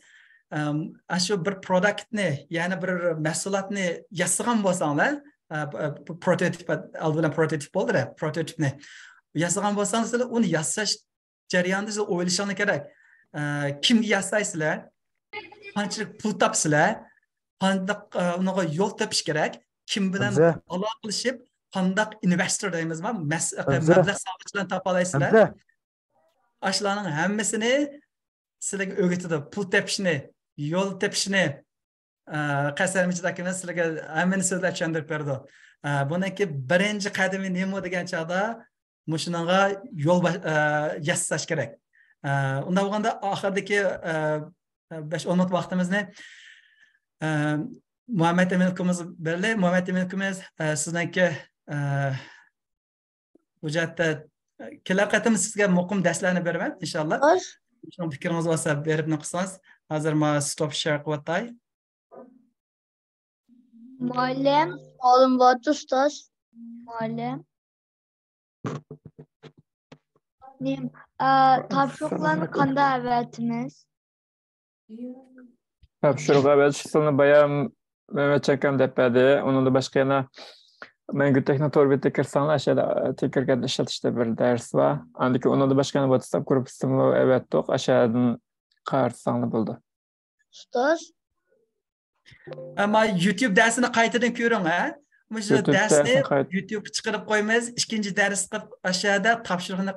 ئەم، ئاشۇ بىر پروداكتنى، يەنى بىر مەھسۇلاتنى ياسىغان بولساڭلار، ئە، پ-، پ-، پروتوتىپ، ئالدى بىلەن پروتوتىپ بولدى، پروتوتىپنى ياسىغان بولساڭلار، سىلەر ئۇنى ياساش جەريانىدا سىز ئويلىشىڭلار كېرەك. ئە، كىمگە ياسايسىلەر؟ قانچىلىك پۇل تاپىسىلەر؟ قانداق، ئە، ئۇنىڭغا يول تېپىش كېرەك؟ كىم بىلەن ھەمزە. ئالاقىلىشىپ، قانداق ئىنۋېستور دەيمىزما؟ مەس-، ئە، ھەمزە. مەبلەغ سالغۇچىلارنى تاپالايسىلەر؟ ھەمزە. ئاشۇلارنىڭ ھەممىسىنى سىلەرگە ئۆگىتىدۇ. پۇل تېپىشنى، يول تېپىشنى، ئە، قەيسەر مىجىت ئاكىمىز سىلەرگە ھەممىنى سۆزلەپ چۈشەندۈرۈپ بېرىدۇ. ئە، بۇنىڭكى بىرىنچى قەدىمى نېمە دېگەن چاغدا مۇشۇنىڭغا يول باش-، ئە، ياساش كېرەك. ئە، ئۇنداق بولغاندا ئاخىرىدىكى، ئە، بەش ئون مىنۇت ۋاقتىمىزنى، ئە، مۇھەممەت ئەمىن ئۇكىمىز بەردى. مۇھەممەت ئەمىن ئۇكىمىز، ئە، سىزنىڭكى، ئە، بۇ جەھەتتە، ئە، كېلەر قېتىم سىزگە مۇقىم دەرسلەرنى بېرىمەن، ئىنشاللا. خوش. شۇنىڭ پىكرىڭىز بولسا بېرىپ نېمە قىلسىڭىز. ھازىر ما ستوپ شېر قىلىۋاتاي. مۇئەللىم، مۇئەللىم بار ئۇستاز. مۇئەللىم. نېمە، ئە، تاپشۇرۇقلارنى قانداق ئەۋەتىمىز؟ تاپشۇرۇق ئەۋەتىش ئۇسۇلىنى بايام مەمەتجان ئاكام دەپ بەردى. ئۇنىڭدىن باشقا يەنە مەڭگۈ تېخنو تور بېتىگە كىرسەڭلار، ئاشۇ يەردە تېكىرگەن ئىشلىتىشتە بىر دەرس بار. ئاندىن كېيىن ئۇنىڭدىن باشقا يەنە ۋاتساپ گۇرۇپپىسىمۇ ئەۋەتتۇق. ئاشۇ يەردىن قارىساڭلار بولىدۇ. ئۇستاز. ئەمما يۇتيۇب دەرسىنى قايتىدىن كۆرۈڭ، ھە؟ مۇشۇ يۇتيۇب دەرسنى دەرسىنى قايت- يۇتيۇبقا چىقىرىپ قويىمىز. ئىككىنچى دەرس قىلىپ، ئاشۇ يەردە تاپشۇرۇقنى